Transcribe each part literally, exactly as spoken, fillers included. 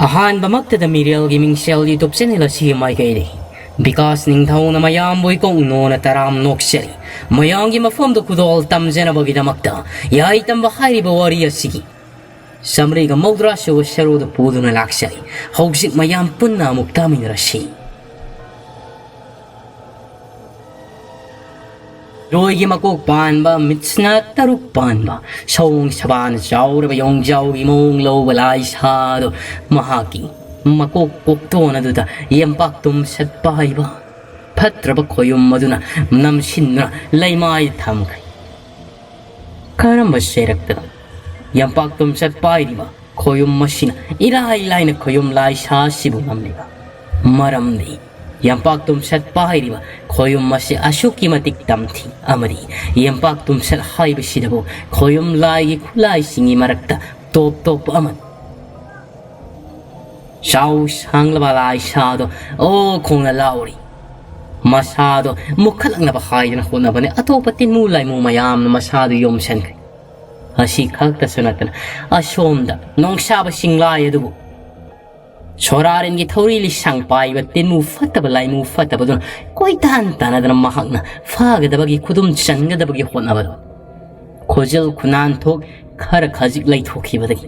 ꯑꯍꯥꯟꯕꯃꯛꯇꯗ ꯃꯤꯔꯦꯜꯒꯤ ꯃꯤꯡꯁꯦꯜ YouTube channel ꯑꯁꯤꯒꯤ ꯃꯥꯏꯀꯩꯗꯒꯤ ꯕꯤꯀꯥꯁ ꯅꯤꯡꯊꯧꯅ ꯃꯌꯥꯝꯕꯨ ꯏꯀꯣꯛ ꯅꯣꯅ ꯇꯔꯥꯝ ꯅꯣꯛꯆꯔꯤ꯫ ꯃꯌꯥꯝꯒꯤ ꯃꯐꯝꯗ ꯈꯨꯗꯣꯜ ꯇꯝꯖꯅꯕꯒꯤꯗꯃꯛꯇ ꯌꯥꯏ ꯇꯝꯕ ꯍꯥꯏꯔꯤꯕ ꯋꯥꯔꯤ ꯑꯁꯤꯒꯤ ꯆꯥꯃꯔꯤꯒ ꯃꯧꯗ꯭ꯔꯥ ꯁꯨꯕ ꯁꯔꯨꯗ ꯄꯨꯗꯨꯅ ꯂꯥꯛꯆꯔꯤ꯫ ꯍꯧꯖꯤꯛ ꯃꯌꯥꯝ ꯄꯨꯟꯅ ꯑꯃꯨꯛ ꯇꯥꯃꯤꯟꯅꯔꯁꯤ꯫ ꯂꯣꯏꯒꯤ ꯃꯀꯣꯛ ꯄꯥꯟꯕ, ꯃꯤꯠꯁꯤꯅ ꯇꯔꯨꯛ ꯄꯥꯟꯕ, ꯁꯑꯣꯡ ꯁꯕꯥꯅ ꯆꯥꯎꯔꯕ ꯌꯣꯡꯖꯥꯎꯒꯤ ꯃꯑꯣꯡ ꯂꯧꯕ ꯂꯥꯏꯁꯥꯗꯣ ꯃꯍꯥꯛꯀꯤ ꯃꯀꯣꯛ ꯀꯣꯛꯇꯣꯟ ꯑꯗꯨꯗ ꯌꯦꯝꯄꯥꯛ ꯇꯨꯝꯁꯠ ꯄꯥꯏꯕ ꯐꯠꯇ꯭ꯔꯕ ꯈꯣꯌꯨꯝ ꯑꯗꯨꯅ ꯅꯝꯁꯤꯟꯗꯨꯅ ꯂꯩꯃꯥꯏ ꯊꯝꯈ꯭ꯔꯦ꯫ ꯀꯔꯝꯕ ꯁꯦꯔꯛꯇꯅꯣ ꯌꯥꯝꯄꯥꯛ ꯇꯨꯝꯆꯠ ꯄꯥꯏꯔꯤꯕ ꯈꯣꯌꯨꯝ ꯑꯁꯤꯅ ꯏꯔꯥꯏ ꯂꯥꯏꯅ ꯈꯣꯌꯨꯝ ꯂꯥꯏꯁꯥ ꯑꯁꯤꯕꯨ ꯉꯝꯂꯤꯕ? ꯃꯔꯝꯗꯤ ꯌꯥꯝꯄꯥꯛ ꯇꯨꯝꯆꯠ ꯄꯥꯏꯔꯤꯕ ꯈꯣꯌꯨꯝ ꯑꯁꯤ ꯑꯁꯨꯛꯀꯤ ꯃꯇꯤꯛ ꯇꯝꯊꯤ ꯑꯃꯗꯤ ꯌꯥꯝꯄꯥꯛ ꯇꯨꯝꯆꯠ ꯍꯥꯏꯕꯁꯤꯗꯕꯨ ꯈꯣꯌꯨꯝ ꯂꯥꯏꯒꯤ ꯈꯨꯠꯂꯥꯏꯁꯤꯡꯒꯤ ꯃꯔꯛꯇ ꯇꯣꯞ ꯇꯣꯞꯄ ꯑꯃꯅꯤ꯫ ꯆꯥꯎ ꯁꯥꯡꯂꯕ ꯂꯥꯏꯁꯥꯗꯣ ꯑꯣ ꯈꯣꯡꯅ ꯂꯥꯎꯔꯤ꯫ ꯃꯁꯥꯗꯣ ꯃꯨꯛꯈꯠꯂꯛꯅꯕ ꯍꯥꯏꯗꯅ ꯍꯣꯠꯅꯕꯅꯤ꯫ ꯑꯇꯣꯞꯄ ꯇꯤꯟꯃꯨ ꯂꯥꯏꯃꯨ ꯃꯌꯥꯝꯅ ꯃꯁꯥꯗꯨ ꯌꯣꯝꯁꯤꯟꯈ꯭ꯔꯦ꯫ ꯑꯁꯤ ꯈꯛꯇꯁꯨ ꯅꯠꯇꯅ ꯑꯁꯣꯝꯗ ꯅꯣꯡꯁꯥꯕ ꯁꯤꯡꯂꯥꯏ ꯑꯗꯨꯕꯨ ꯁꯣꯔꯥꯔꯦꯟꯒꯤ ꯊꯧꯔꯤ ꯂꯤꯁꯥꯡ ꯄꯥꯏꯕ ꯇꯤꯟꯃꯨ ꯐꯠꯇꯕ ꯂꯥꯏꯃꯨ ꯐꯠꯇꯕꯗꯨꯅ ꯀꯣꯏꯇꯥꯟ ꯇꯥꯟꯅꯗꯅ ꯃꯍꯥꯛꯅ ꯐꯥꯒꯗꯕꯒꯤ ꯈꯨꯗꯨꯝ ꯆꯟꯒꯗꯕꯒꯤ ꯍꯣꯠꯅꯕꯗ ꯈꯨꯖꯤꯜ ꯈꯨꯅꯥꯟꯊꯣꯛ ꯈꯔ ꯈꯖꯤꯛ ꯂꯩꯊꯣꯛꯈꯤꯕꯗꯒꯤ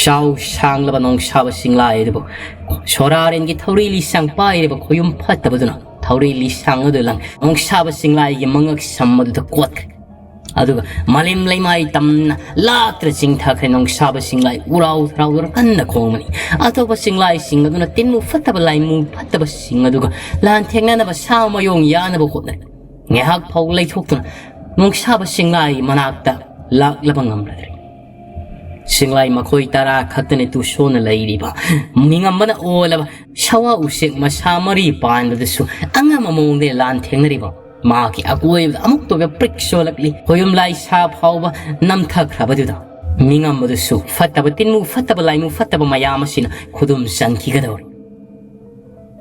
ꯆꯥꯎ ꯁꯥꯡꯂꯕ ꯅꯣꯡꯁꯥꯕ ꯁꯤꯡꯂꯥꯏ ꯑꯗꯨꯕꯨ ꯁꯣꯔꯥꯔꯦꯟꯒꯤ ꯊꯧꯔꯤ ꯂꯤꯁꯥꯡ ꯄꯥꯏꯔꯤꯕ ꯈꯣꯌꯨꯝ ꯐꯠꯇꯕꯗꯨꯅ ꯊꯧꯔꯤ ꯂꯤꯁꯥꯡ ꯑꯗꯨ ꯂꯪ ꯅꯣꯡꯁꯥꯕ ꯁꯤꯡꯂꯥꯏꯒꯤ ꯃꯉꯛ ꯁꯝ ꯑꯗꯨꯗ ꯀꯣꯠꯈ꯭ꯔꯦ꯫ ꯑꯗꯨꯒ ꯃꯥꯂꯦꯝ ꯂꯩꯃꯥꯏ ꯇꯝꯅ ꯂꯥꯛꯇ꯭ꯔ ꯆꯤꯡꯊꯈ꯭ꯔꯦ꯫ ꯅꯣꯡꯁꯥꯕ ꯁꯤꯡꯂꯥꯏ ꯎꯔꯥꯎ ꯊꯔꯥꯎꯗꯨꯅ ꯀꯟꯅ ꯈꯣꯡꯕꯅꯤ꯫ ꯑꯇꯣꯞꯄ ꯁꯤꯡꯂꯥꯏꯁꯤꯡ ꯑꯗꯨꯅ ꯇꯤꯟꯃꯨ ꯐꯠꯇꯕ ꯂꯥꯏꯃꯨ ꯐꯠꯇꯕꯁꯤꯡ ꯑꯗꯨꯒ ꯂꯥꯟ ꯊꯦꯡꯅꯅꯕ ꯁꯥ ꯃꯌꯣꯡ ꯌꯥꯅꯕ ꯍꯣꯠꯅꯔꯤ꯫ ꯉꯥꯏꯍꯥꯛ ꯐꯥꯎ ꯂꯩꯊꯣꯛꯇꯨꯅ ꯅꯣꯡꯁꯥꯕ ꯁꯤꯡꯂꯥꯏ ꯃꯅꯥꯛꯇ ꯂꯥꯛꯂꯕ ꯉꯝꯂꯗ꯭ꯔꯦ꯫ ꯁꯤꯡꯂꯥꯏ ꯃꯈꯣꯏ ꯇꯔꯥ ꯈꯛꯇꯅꯤ ꯇꯨꯁꯣꯟꯅ ꯂꯩꯔꯤꯕ꯫ ꯅꯤꯡꯉꯝꯕꯅ ꯑꯣꯜꯂꯕ ꯁꯋꯥ ꯎꯆꯦꯛ ꯃꯁꯥ ꯃꯔꯤ ꯄꯥꯟꯕꯗꯁꯨ ꯑꯉꯝꯕ ꯃꯑꯣꯡꯗ ꯂꯥꯟ ꯊꯦꯡꯅꯔꯤꯕ꯫ ꯃꯍꯥꯛꯀꯤ ꯑꯀꯣꯏꯕꯗ ꯑꯃꯨꯛꯇꯣꯏꯕ ꯄ꯭ꯔꯤꯛ ꯆꯣꯜꯂꯛꯂꯤ꯫ ꯈꯣꯌꯨꯝ ꯂꯥꯏꯁꯥ ꯐꯥꯎꯕ ꯅꯝꯊꯈ꯭ꯔꯕꯗꯨꯗ ꯃꯤꯉꯝꯕꯗꯨꯁꯨ ꯐꯠꯇꯕ ꯇꯤꯟꯃꯨ ꯐꯠꯇꯕ ꯂꯥꯏꯃꯨ ꯐꯠꯇꯕ ꯃꯌꯥꯝ ꯑꯁꯤꯅ ꯈꯨꯗꯨꯝ ꯆꯟꯈꯤꯒꯗꯧꯔꯤ꯫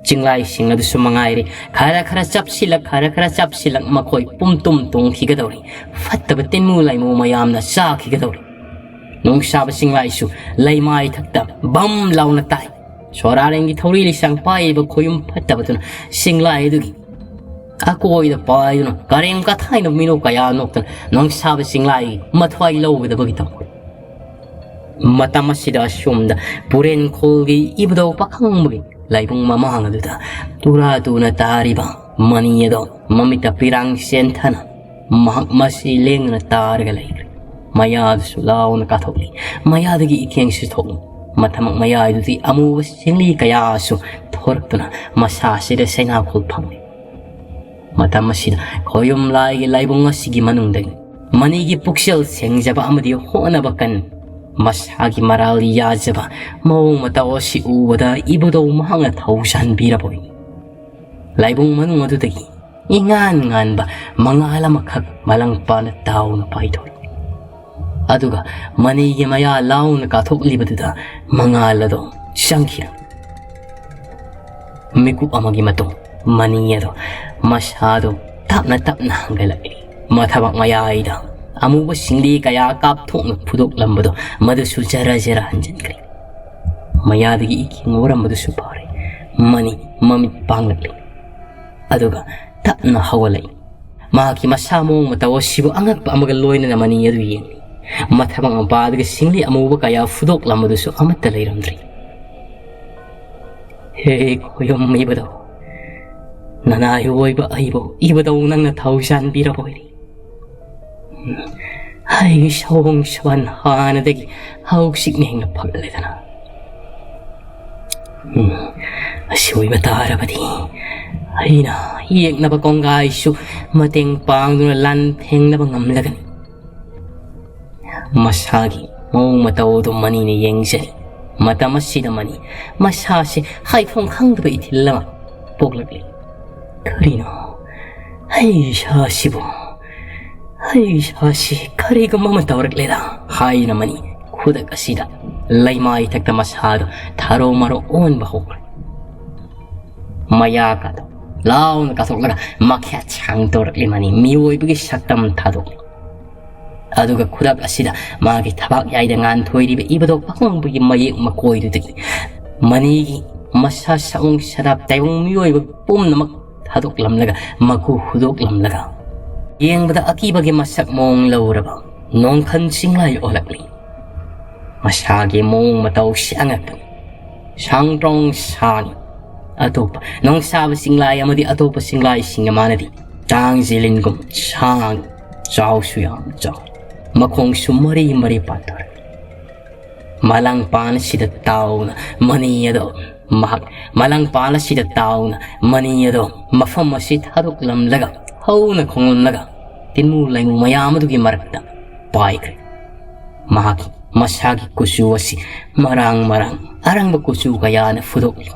ꯆꯤꯡꯂꯥꯏꯁꯤꯡ ꯑꯗꯨꯁꯨ ꯃꯉꯥꯏꯔꯦ, ꯈꯔ ꯈꯔ ꯆꯞꯁꯤꯜꯂꯛ ꯈꯔ ꯈꯔ ꯆꯞꯁꯤꯜꯂꯛ ꯃꯈꯣꯏ ꯄꯨꯝꯇꯨꯝ ꯇꯣꯡꯈꯤꯒꯗꯧꯔꯤ꯫ ꯐꯠꯇꯕ ꯇꯤꯟꯃꯨ ꯂꯥꯏꯃꯨ ꯃꯌꯥꯝꯅ ꯆꯥꯈꯤꯒꯗꯧꯔꯤ꯫ ꯅꯣꯡꯁꯥꯕ ꯆꯤꯡꯂꯥꯏꯁꯨ ꯂꯩꯃꯥꯏ ꯊꯛꯇ ꯕꯝ ꯂꯥꯎꯅ ꯇꯥꯏ꯫ ꯁꯣꯔꯥꯔꯦꯟꯒꯤ ꯊꯧꯔꯤ ꯂꯤꯁꯥꯡ ꯄꯥꯏꯔꯤꯕ ꯈꯣꯌꯨꯝ ꯐꯠꯇꯕꯗꯨꯅ ꯆꯤꯡꯂꯥꯏ ꯑꯗꯨꯒꯤ ꯑꯀꯣꯏꯗ ꯄꯥꯏꯗꯨꯅ ꯀꯔꯦꯝ ꯀꯊꯥꯏꯅ ꯃꯤꯅꯣꯛ ꯀꯌꯥ ꯅꯣꯛꯇꯅ ꯅꯣꯡꯁꯥꯕ ꯆꯤꯡꯂꯥꯏꯒꯤ ꯃꯊ꯭ꯋꯥꯏ ꯂꯧꯒꯗꯕꯒꯤ ꯇꯧ꯫ ꯃꯇꯝ ꯑꯁꯤꯗ ꯑꯁꯣꯝꯗ ꯄꯨꯔꯦꯟꯈꯣꯜꯒꯤ ꯏꯕꯨꯙꯧ ꯄꯥꯈꯪꯕꯒꯤ ꯂꯥꯏꯕꯨꯡ ꯃꯃꯥꯡ ꯑꯗꯨꯗ ꯇꯨꯔꯥ ꯇꯨꯅ ꯇꯥꯔꯤꯕ ꯃꯅꯤ ꯑꯗꯣ ꯃꯃꯤꯠꯇ ꯄꯤꯔꯥꯡ ꯆꯦꯟꯊꯅ ꯃꯍꯥꯛ ꯃꯁꯤ ꯂꯦꯡꯗꯅ ꯇꯥꯔꯒ ꯂꯩꯈ꯭ꯔꯦ꯫ ꯃꯌꯥꯗꯨꯁꯨ ꯂꯥꯎꯅ ꯀꯥꯊꯣꯛꯂꯤ꯫ ꯃꯌꯥꯗꯒꯤ ꯏꯀꯦꯡꯁꯨ ꯊꯣꯛꯂꯤ꯫ ꯃꯊꯃꯛ ꯃꯌꯥꯏꯗꯨꯗꯤ ꯑꯃꯨꯕ ꯆꯤꯡꯂꯤ ꯀꯌꯥꯁꯨ ꯊꯣꯔꯛꯇꯨꯅ ꯃꯁꯥꯁꯤꯗ ꯁꯩꯅꯥꯈꯣꯜ ꯐꯪꯂꯤ꯫ ꯃꯇꯝ ꯑꯁꯤꯗ ꯈꯣꯌꯨꯝ ꯂꯥꯏꯒꯤ ꯂꯥꯏꯕꯨꯡ ꯑꯁꯤꯒꯤ ꯃꯅꯨꯡꯗꯒꯤ ꯃꯅꯤꯒꯤ ꯄꯨꯛꯆꯦꯜ ꯁꯦꯡꯖꯕ ꯑꯃꯗꯤ ꯍꯣꯠꯅꯕ ꯀꯟ ꯃꯁꯥꯒꯤ ꯃꯔꯥꯜ ꯌꯥꯖꯕ ꯃꯑꯣꯡ ꯃꯇꯧ ꯑꯁꯤ ꯎꯕꯗ ꯏꯕꯨꯙꯧ ꯃꯍꯥꯛꯅ ꯊꯧꯁꯥꯟꯕꯤꯔꯕꯣꯏ꯫ ꯂꯥꯏꯕꯨꯡ ꯃꯅꯨꯡ ꯑꯗꯨꯗꯒꯤ ꯏꯉꯥꯟ ꯉꯥꯟꯕ ꯃꯉꯥꯜ ꯑꯃꯈꯛ ꯃꯂꯪ ꯄꯥꯅ ꯇꯥꯎꯅ ꯄꯥꯏꯊꯣꯛꯏ꯫ ꯑꯗꯨꯒ ꯃꯅꯤꯒꯤ ꯃꯌꯥ ꯂꯥꯎꯅ ꯀꯥꯊꯣꯛꯂꯤꯕꯗꯨꯗ ꯃꯉꯥꯜ ꯑꯗꯣ ꯆꯪꯈꯤꯔꯝꯃꯤ꯫ ꯃꯤꯀꯨꯞ ꯑꯃꯒꯤ ꯃꯇꯨꯡ ꯃꯅꯤ ꯑꯗꯣ ꯃꯁꯥꯗꯣ ꯇꯞꯅ ꯇꯞꯅ ꯍꯟꯒꯠꯂꯛꯂꯤ꯫ ꯃꯊꯕꯥꯛ ꯃꯌꯥꯏꯗ ꯑꯃꯨꯕ ꯁꯤꯡꯂꯤ ꯀꯌꯥ ꯀꯥꯞꯊꯣꯛꯅ ꯐꯨꯗꯣꯛꯂꯝꯕꯗꯣ ꯃꯗꯨꯁꯨ ꯖꯔ ꯖꯔ ꯍꯟꯖꯤꯟꯈ꯭ꯔꯦ꯫ ꯃꯌꯥꯗꯒꯤ ꯏꯀꯤ ꯉꯧꯔꯝꯕꯗꯨꯁꯨ ꯐꯥꯔꯦ꯫ ꯃꯅꯤ ꯃꯃꯤꯠ ꯄꯥꯡꯂꯛꯂꯤ꯫ ꯑꯗꯨꯒ ꯇꯞꯅ ꯍꯧꯒꯠꯂꯛꯏ꯫ ꯃꯍꯥꯛꯀꯤ ꯃꯁꯥ ꯃꯑꯣꯡ ꯃꯇꯧ ꯑꯁꯤꯕꯨ ꯑꯉꯛꯄ ꯑꯃꯒ ꯂꯣꯏꯅꯅ ꯃꯅꯤ ꯑꯗꯨ ꯌꯦꯡꯂꯤ꯫ ꯃꯊꯕꯥꯛ ꯃꯄꯥꯗꯒꯤ ꯁꯤꯡꯂꯤ ꯑꯃꯨꯕ ꯀꯌꯥ ꯐꯨꯗꯣꯛꯂꯝꯕꯗꯨꯁꯨ ꯑꯃꯠꯇ ꯂꯩꯔꯝꯗ꯭ꯔꯤ꯫ ꯍꯦ ꯈꯣꯌꯨꯝ ꯏꯕꯨꯙꯧ, ꯅꯅꯥꯏ ꯑꯣꯏꯕ ꯑꯩꯕꯨ ꯏꯕꯨꯙꯧ ꯅꯪꯅ ꯊꯧꯖꯥꯟꯕꯤꯔꯕꯣꯏꯔꯦ꯫ ꯑꯩꯒꯤ ꯁꯑꯣꯡ ꯁꯨꯕꯥꯟ ꯍꯥꯟꯅꯗꯒꯤ ꯍꯧꯖꯤꯛꯅ ꯍꯦꯟꯅ ꯐꯒꯠꯂꯦꯗꯅ꯫ ꯎꯝ, ꯑꯁꯤ ꯑꯣꯏꯕ ꯇꯥꯔꯕꯗꯤ ꯑꯩꯅ ꯌꯦꯛꯅꯕ ꯀꯣꯡꯒꯥꯏꯁꯨ ꯃꯇꯦꯡ ꯄꯥꯡꯗꯨꯅ ꯂꯥꯟꯊꯦꯡꯅꯕ ꯉꯝꯂꯒꯅꯤ꯫ ꯃꯁꯥꯒꯤ ꯃꯑꯣꯡ ꯃꯇꯧ ꯑꯗꯨ ꯃꯅꯤꯅ ꯌꯦꯡꯖꯔꯤ꯫ ꯃꯇꯝ ꯑꯁꯤꯗ ꯃꯅꯤ ꯃꯁꯥꯁꯤ ꯍꯥꯏꯐꯝ ꯈꯪꯗꯕ ꯏꯊꯤꯜ ꯑꯃ ꯄꯣꯛꯂꯛꯂꯤ꯫ ꯀꯔꯤꯅꯣ? ꯑꯩ ꯏꯁꯥꯁꯤꯕꯨ, ꯑꯩ ꯏꯁꯥꯁꯤ ꯀꯔꯤꯒꯨꯝꯕ ꯑꯃ ꯇꯧꯔꯛꯂꯦꯗ ꯍꯥꯏꯅ ꯃꯅꯤ ꯈꯨꯗꯛ ꯑꯁꯤꯗ ꯂꯩꯃꯥꯏ ꯊꯛꯇ ꯃꯁꯥꯗꯣ ꯊꯥꯔꯣ ꯃꯔꯣ ꯑꯣꯟꯕ ꯍꯧꯈ꯭ꯔꯦ꯫ ꯃꯌꯥ ꯀꯥꯊꯣꯛ ꯂꯥꯎꯅ ꯀꯥꯊꯣꯛꯂꯒ ꯃꯈ꯭ꯌꯥꯠ ꯁꯥꯡ ꯇꯧꯔꯛꯂꯤ ꯃꯅꯤ ꯃꯤꯑꯣꯏꯕꯒꯤ ꯁꯛꯇꯝ ꯊꯥꯗꯣꯛꯂꯤ꯫ ꯑꯗꯨꯒ ꯈꯨꯗꯛ ꯑꯁꯤꯗ ꯃꯥꯒꯤ ꯊꯕꯥꯛ ꯌꯥꯏꯗ ꯉꯥꯟꯊꯣꯏꯔꯤꯕ ꯏꯕꯗꯧ ꯄꯥꯈꯪꯕꯒꯤ ꯃꯌꯦꯛ ꯃꯀꯣꯏꯗꯨꯗꯒꯤ ꯃꯅꯤꯒꯤ ꯃꯁꯥ ꯁꯑꯣꯡ ꯁꯗꯥꯞ ꯇꯥꯏꯕꯪ ꯃꯤꯑꯣꯏꯕ ꯄꯨꯝꯅꯃꯛ ꯊꯥꯗꯣꯛꯂꯝꯂꯒ, ꯃꯀꯨ ꯍꯨꯗꯣꯛꯂꯝꯂꯒ, ꯌꯦꯡꯕꯗ ꯑꯀꯤꯕꯒꯤ ꯃꯁꯛ ꯃꯑꯣꯡ ꯂꯧꯔꯕ ꯅꯣꯡꯈꯟ ꯆꯤꯡꯂꯥꯏ ꯑꯣꯜꯂꯛꯂꯤ꯫ ꯃꯁꯥꯒꯤ ꯃꯑꯣꯡ ꯃꯇꯧꯁꯤ ꯑꯉꯛꯄꯅꯤ꯫ ꯁꯥꯡꯗ꯭ꯔꯣꯡ ꯁꯥꯡꯏ꯫ ꯑꯇꯣꯞꯄ ꯅꯣꯡꯁꯥꯕ ꯆꯤꯡꯂꯥꯏ ꯑꯃꯗꯤ ꯑꯇꯣꯞꯄ ꯆꯤꯡꯂꯥꯏꯁꯤꯡꯒ ꯃꯥꯟꯅꯗꯦ꯫ ꯇꯥꯡ ꯖꯤꯂꯤꯟꯒꯨꯝ ꯁꯥꯡꯏ꯫ ꯆꯥꯎꯁꯨ ꯌꯥꯝ ꯆꯥꯎ꯫ ꯃꯈꯣꯡꯁꯨ ꯃꯔꯤ ꯃꯔꯤ ꯄꯥꯟꯊꯣꯔꯛꯏ꯫ ꯃꯂꯪꯄꯥꯟ ꯑꯁꯤꯗ ꯇꯥꯎꯅ ꯃꯅꯤ ꯑꯗꯣ ꯃꯍꯥꯛ ꯃꯂꯪꯄꯥꯟ ꯑꯁꯤꯗ ꯇꯥꯎꯅ ꯃꯅꯤ ꯑꯗꯣ ꯃꯐꯝ ꯑꯁꯤ ꯊꯥꯗꯣꯛꯂꯝꯂꯒ, ꯍꯧꯅ ꯈꯣꯡꯂꯝꯂꯒ, ꯇꯤꯟꯃꯨ ꯂꯩꯃꯨ ꯃꯌꯥꯝ ꯑꯗꯨꯒꯤ ꯃꯔꯛꯇ ꯄꯥꯏꯈ꯭ꯔꯦ꯫ ꯃꯍꯥꯛꯀꯤ ꯃꯁꯥꯒꯤ ꯀꯨꯆꯨ ꯑꯁꯤ ꯃꯔꯥꯡ ꯃꯔꯥꯡ ꯑꯔꯪꯕ ꯀꯨꯆꯨ ꯀꯌꯥꯅ ꯐꯨꯗꯣꯛꯂꯤ꯫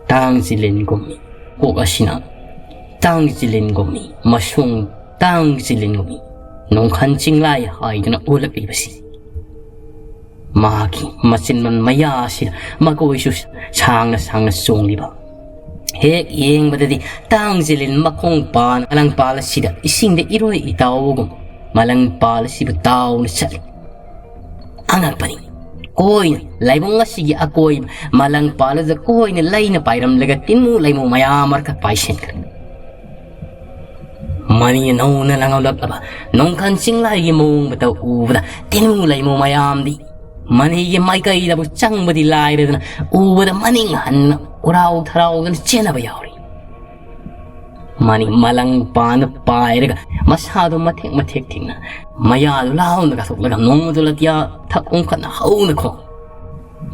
ꯇꯥꯡ ꯖꯤꯂꯤꯟꯒꯨꯝꯃꯤ꯫ ꯀꯣꯛ ꯑꯁꯤꯅ ꯇꯥꯡ ꯖꯤꯂꯤꯟꯒꯨꯝꯃꯤ꯫ ꯃꯁꯣꯡ ꯇꯥꯡ ꯖꯤꯂꯤꯟꯒꯨꯝꯃꯤ꯫ ꯅꯣꯡꯈꯟ ꯆꯤꯡꯂꯥꯏ ꯍꯥꯏꯗꯨꯅ ꯑꯣꯜꯂꯛꯂꯤꯕꯁꯤ꯫ ꯃꯍꯥꯛꯀꯤ ꯃꯆꯤꯟꯕꯜ ꯃꯌꯥ ꯑꯁꯤꯗ ꯃꯀꯣꯏꯁꯨ ꯁꯥꯡꯅ ꯁꯥꯡꯅ ꯆꯣꯡꯂꯤꯕ꯫ ꯍꯦꯛ ꯌꯦꯡꯕꯗꯗꯤ ꯇꯥꯡ ꯖꯤꯂꯤꯟ ꯃꯈꯣꯡ ꯄꯥꯟ ꯃꯂꯪꯄꯥꯜ ꯑꯁꯤꯗ ꯏꯁꯤꯡꯗ ꯏꯔꯣꯏ ꯏꯇꯥꯎꯕꯒꯨꯝ ꯃꯂꯪꯄꯥꯜ ꯑꯁꯤꯕꯨ ꯇꯥꯎꯅ ꯆꯠꯂꯤ꯫ ꯑꯉꯛꯄꯅꯤ꯫ ꯀꯣꯏꯅ ꯂꯥꯏꯕꯨꯡ ꯑꯁꯤꯒꯤ ꯑꯀꯣꯏꯕ ꯃꯂꯪꯄꯥꯜ ꯑꯗꯨꯗ ꯀꯣꯏꯅ ꯂꯩꯅ ꯄꯥꯏꯔꯝꯂꯒ ꯇꯤꯟꯃꯨ ꯂꯩꯃꯨ ꯃꯌꯥꯝ ꯃꯔꯛꯇ ꯄꯥꯏꯁꯤꯟꯈ꯭ꯔꯦ꯫ ꯃꯅꯤ ꯅꯧꯅ ꯂꯪꯍꯧꯂꯛꯂꯕ ꯅꯣꯡꯈꯟ ꯆꯤꯡꯂꯥꯏꯒꯤ ꯃꯑꯣꯡ ꯃꯇꯧ ꯎꯕꯗ ꯇꯤꯟꯃꯨ ꯂꯩꯃꯨ ꯃꯌꯥꯝꯗꯤ ꯃꯅꯤꯒꯤ ꯃꯥꯏꯀꯩꯗꯕꯨ ꯆꯪꯕꯗꯤ ꯂꯥꯏꯔꯗꯅ ꯎꯕꯗ ꯃꯅꯤꯡ ꯍꯟꯅ ꯎꯔꯥꯎ ꯊꯔꯥꯎꯗꯅ ꯆꯦꯟꯅꯕ ꯌꯥꯎꯔꯤ꯫ ꯃꯅꯤ ꯃꯂꯪ ꯄꯥꯟꯗ ꯄꯥꯏꯔꯒ ꯃꯁꯥꯗꯣ ꯃꯊꯦꯛ ꯃꯊꯦꯛ ꯊꯦꯡꯅ ꯃꯌꯥꯗꯨ ꯂꯥꯎꯅ ꯀꯥꯊꯣꯛꯂꯒ ꯅꯣꯡꯃꯗꯨ ꯂꯇꯤꯌꯥ ꯊꯛ ꯑꯣꯡꯈꯠꯅ ꯍꯧꯅ ꯈꯣꯡ꯫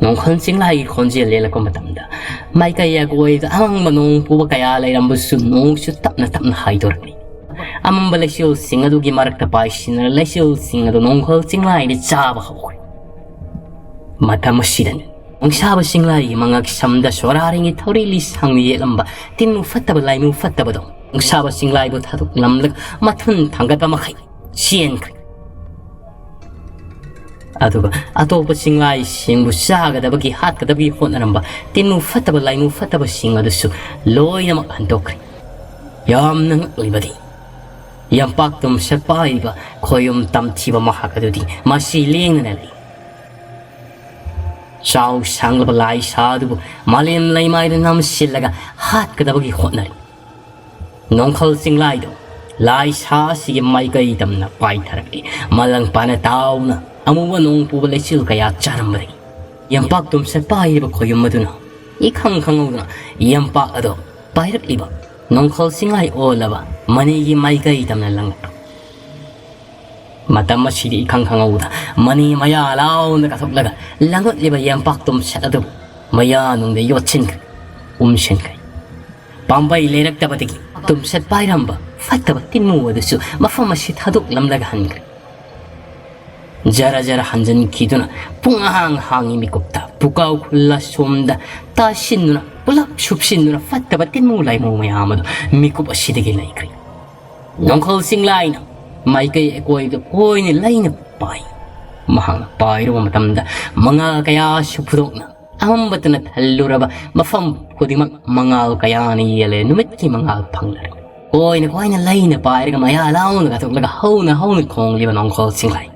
ꯅꯣꯡꯈꯜ ꯆꯤꯡꯂꯥꯏꯒꯤ ꯈꯣꯟꯖꯦꯜ ꯂꯦꯜꯂꯛꯄ ꯃꯇꯝꯗ ꯃꯥꯏꯀꯩ ꯑꯀꯣꯏꯗ ꯑꯃꯪꯕ ꯅꯣꯡ ꯄꯨꯕ ꯀꯌꯥ ꯂꯩꯔꯝꯕꯁꯨ ꯅꯣꯡꯁꯨ ꯇꯞꯅ ꯇꯞꯅ ꯍꯥꯏꯗꯣꯔꯛꯂꯤ꯫ ꯑꯃꯝꯕ ꯂꯩꯆꯤꯜꯁꯤꯡ ꯑꯗꯨꯒꯤ ꯃꯔꯛꯇ ꯄꯥꯏꯁꯤꯟꯅꯔ ꯂꯩꯆꯤꯜꯁꯤꯡ ꯑꯗꯨ ꯅꯣꯡꯈꯜ ꯆꯤꯡꯂꯥꯏꯗ ꯆꯥꯕ ꯍꯧꯈ꯭ꯔꯦ꯫ ꯃꯇꯝ ꯑꯁꯤꯗꯅꯤ ꯅꯨꯡꯁꯥꯕ ꯆꯤꯡꯂꯥꯏꯒꯤ ꯃꯉꯛ ꯁꯝꯗ ꯁꯣꯔꯥꯔꯤꯉꯩ ꯊꯧꯔꯤ ꯂꯤꯁꯥꯡꯅ ꯌꯦꯠꯂꯝꯕ ꯇꯤꯟꯃꯨ ꯐꯠꯇꯕ ꯂꯥꯏꯃꯨ ꯐꯠꯇꯕꯗꯣ ꯅꯨꯡꯁꯥꯕ ꯆꯤꯡꯂꯥꯏꯕꯨ ꯊꯥꯗꯣꯛꯂꯝꯂꯒ ꯃꯊꯨꯟ ꯊꯥꯡꯒꯠꯄ ꯃꯈꯩ ꯆꯦꯟꯈ꯭ꯔꯦ꯫ ꯑꯗꯨꯒ ꯑꯇꯣꯞꯄ ꯆꯤꯡꯂꯥꯏꯁꯤꯡꯕꯨ ꯆꯥꯒꯗꯕꯒꯤ ꯍꯥꯠꯀꯗꯕꯒꯤ ꯍꯣꯠꯅꯔꯝꯕ ꯇꯤꯟꯃꯨ ꯐꯠꯇꯕ ꯂꯥꯏꯃꯨ ꯐꯠꯇꯕꯁꯤꯡ ꯑꯗꯨꯁꯨ ꯂꯣꯏꯅꯃꯛ ꯍꯟꯗꯣꯛꯈ꯭ꯔꯦ꯫ ꯌꯥꯝꯅ ꯉꯛꯂꯤꯕꯗꯤ ꯌꯝꯄꯥꯛꯇꯨ ꯃꯁꯛ ꯄꯥꯏꯔꯤꯕ ꯈꯣꯌꯨꯝ ꯇꯝꯊꯤꯕ ꯃꯍꯥꯛ ꯑꯗꯨꯗꯤ ꯃꯁꯤ ꯂꯦꯡꯗꯅ ꯂꯩ꯫ ꯆꯥꯎ ꯁꯥꯡꯂꯕ ꯂꯥꯏꯁꯥ ꯑꯗꯨꯕꯨ ꯃꯥꯂꯦꯝ ꯂꯩꯃꯥꯏꯗ ꯅꯝꯁꯤꯜꯂꯒ ꯍꯥꯠꯀꯗꯕꯒꯤ ꯍꯣꯠꯅꯔꯤ꯫ ꯅꯣꯡꯈꯜ ꯆꯤꯡꯂꯥꯏꯗꯣ ꯂꯥꯏꯁꯥ ꯑꯁꯤꯒꯤ ꯃꯥꯏꯀꯩ ꯇꯝꯅ ꯄꯥꯏꯊꯔꯛꯂꯤ꯫ ꯃꯂꯪ ꯄꯥꯅ ꯇꯥꯎꯅ ꯑꯃꯨꯕ ꯅꯣꯡ ꯄꯨꯕ ꯂꯩꯆꯤꯜ ꯀꯌꯥ ꯆꯥꯔꯝꯕꯗꯒꯤ ꯌꯦꯝꯄꯥꯛ ꯇꯨꯝꯁꯦꯠ ꯄꯥꯏꯔꯤꯕ ꯈꯣꯌꯨꯝ ꯑꯗꯨꯅ ꯏꯈꯪ ꯈꯪꯍꯧꯗꯅ ꯌꯦꯝꯄꯥꯛ ꯑꯗꯣ ꯄꯥꯏꯔꯛꯂꯤꯕ ꯅꯣꯡꯈꯜ ꯆꯤꯡꯂꯥꯏ ꯑꯣꯜꯂꯕ ꯃꯅꯤꯒꯤ ꯃꯥꯏꯀꯩ ꯇꯝꯅ ꯂꯪꯂꯛꯂꯤ꯫ ꯃꯇꯝ ꯑꯁꯤꯗꯤ ꯏꯈꯪ ꯈꯪꯍꯧꯗ ꯃꯅꯤ ꯃꯌꯥ ꯂꯥꯎꯅ ꯀꯥꯊꯣꯛꯂꯒ ꯂꯪꯂꯛꯂꯤꯕ ꯌꯦꯝꯄꯥꯛ ꯇꯨꯝꯁꯦꯠ ꯑꯗꯨꯕꯨ ꯃꯌꯥꯅꯨꯡꯗ ꯌꯣꯠꯁꯤꯟꯈ꯭ꯔꯦ, ꯎꯝꯁꯤꯟꯈ꯭ꯔꯦ꯫ ꯄꯥꯝꯕꯩ ꯂꯩꯔꯛꯇꯕꯗꯒꯤ ꯇꯨꯝꯁꯦꯠ ꯄꯥꯏꯔꯝꯕ ꯐꯠꯇꯕ ꯇꯤꯟꯃꯨ ꯑꯗꯨꯁꯨ ꯃꯐꯝ ꯑꯁꯤ ꯊꯥꯗꯣꯛꯂꯝꯂꯒ ꯍꯟꯈ꯭ꯔꯦ꯫ ꯖꯔ ꯖꯔ ꯍꯟꯖꯤꯟꯈꯤꯗꯨꯅ ꯄꯨꯡꯍꯥꯡ ꯍꯥꯡꯉꯤ ꯃꯤꯀꯨꯞꯇ ꯄꯨꯀꯥꯎ ꯈꯨꯜꯂ ꯁꯣꯝꯗ ꯇꯥꯁꯤꯟꯗꯨꯅ ꯄꯨꯂꯞ ꯁꯨꯞꯁꯤꯟꯗꯨꯅ ꯐꯠꯇꯕ ꯇꯤꯟꯃꯨ ꯂꯥꯏꯃꯨ ꯃꯌꯥꯝ ꯑꯗꯨ ꯃꯤꯀꯨꯞ ꯑꯁꯤꯗꯒꯤ ꯂꯩꯈ꯭ꯔꯦ꯫ ꯅꯣꯡꯈꯜ ꯆꯤꯡꯂꯥꯏꯅ ꯃꯥꯏꯀꯩ ꯑꯀꯣꯏꯕꯗ ꯀꯣꯏꯅ ꯂꯩꯅ ꯄꯥꯏ꯫ ꯃꯍꯥꯛꯅ ꯄꯥꯏꯔꯨꯕ ꯃꯇꯝꯗ ꯃꯉꯥꯜ ꯀꯌꯥꯁꯨ ꯐꯨꯗꯣꯛꯅ ꯑꯃꯝꯕꯇꯅ ꯊꯜꯂꯨꯔꯕ ꯃꯐꯝ ꯈꯨꯗꯤꯡꯃꯛ ꯃꯉꯥꯜ ꯀꯌꯥꯅ ꯌꯦꯜꯂꯦ꯫ ꯅꯨꯃꯤꯠꯀꯤ ꯃꯉꯥꯜ ꯐꯪꯂꯔꯦ꯫ ꯀꯣꯏꯅ ꯀꯣꯏꯅ ꯂꯩꯅ ꯄꯥꯏꯔꯒ ꯃꯌꯥ ꯂꯥꯎꯅ ꯀꯥꯊꯣꯛꯂꯒ ꯍꯧꯅ ꯍꯧꯅ ꯈꯣꯡꯂꯤꯕ ꯅꯣꯡꯈꯣꯜ ꯆꯤꯡꯂꯥꯏ,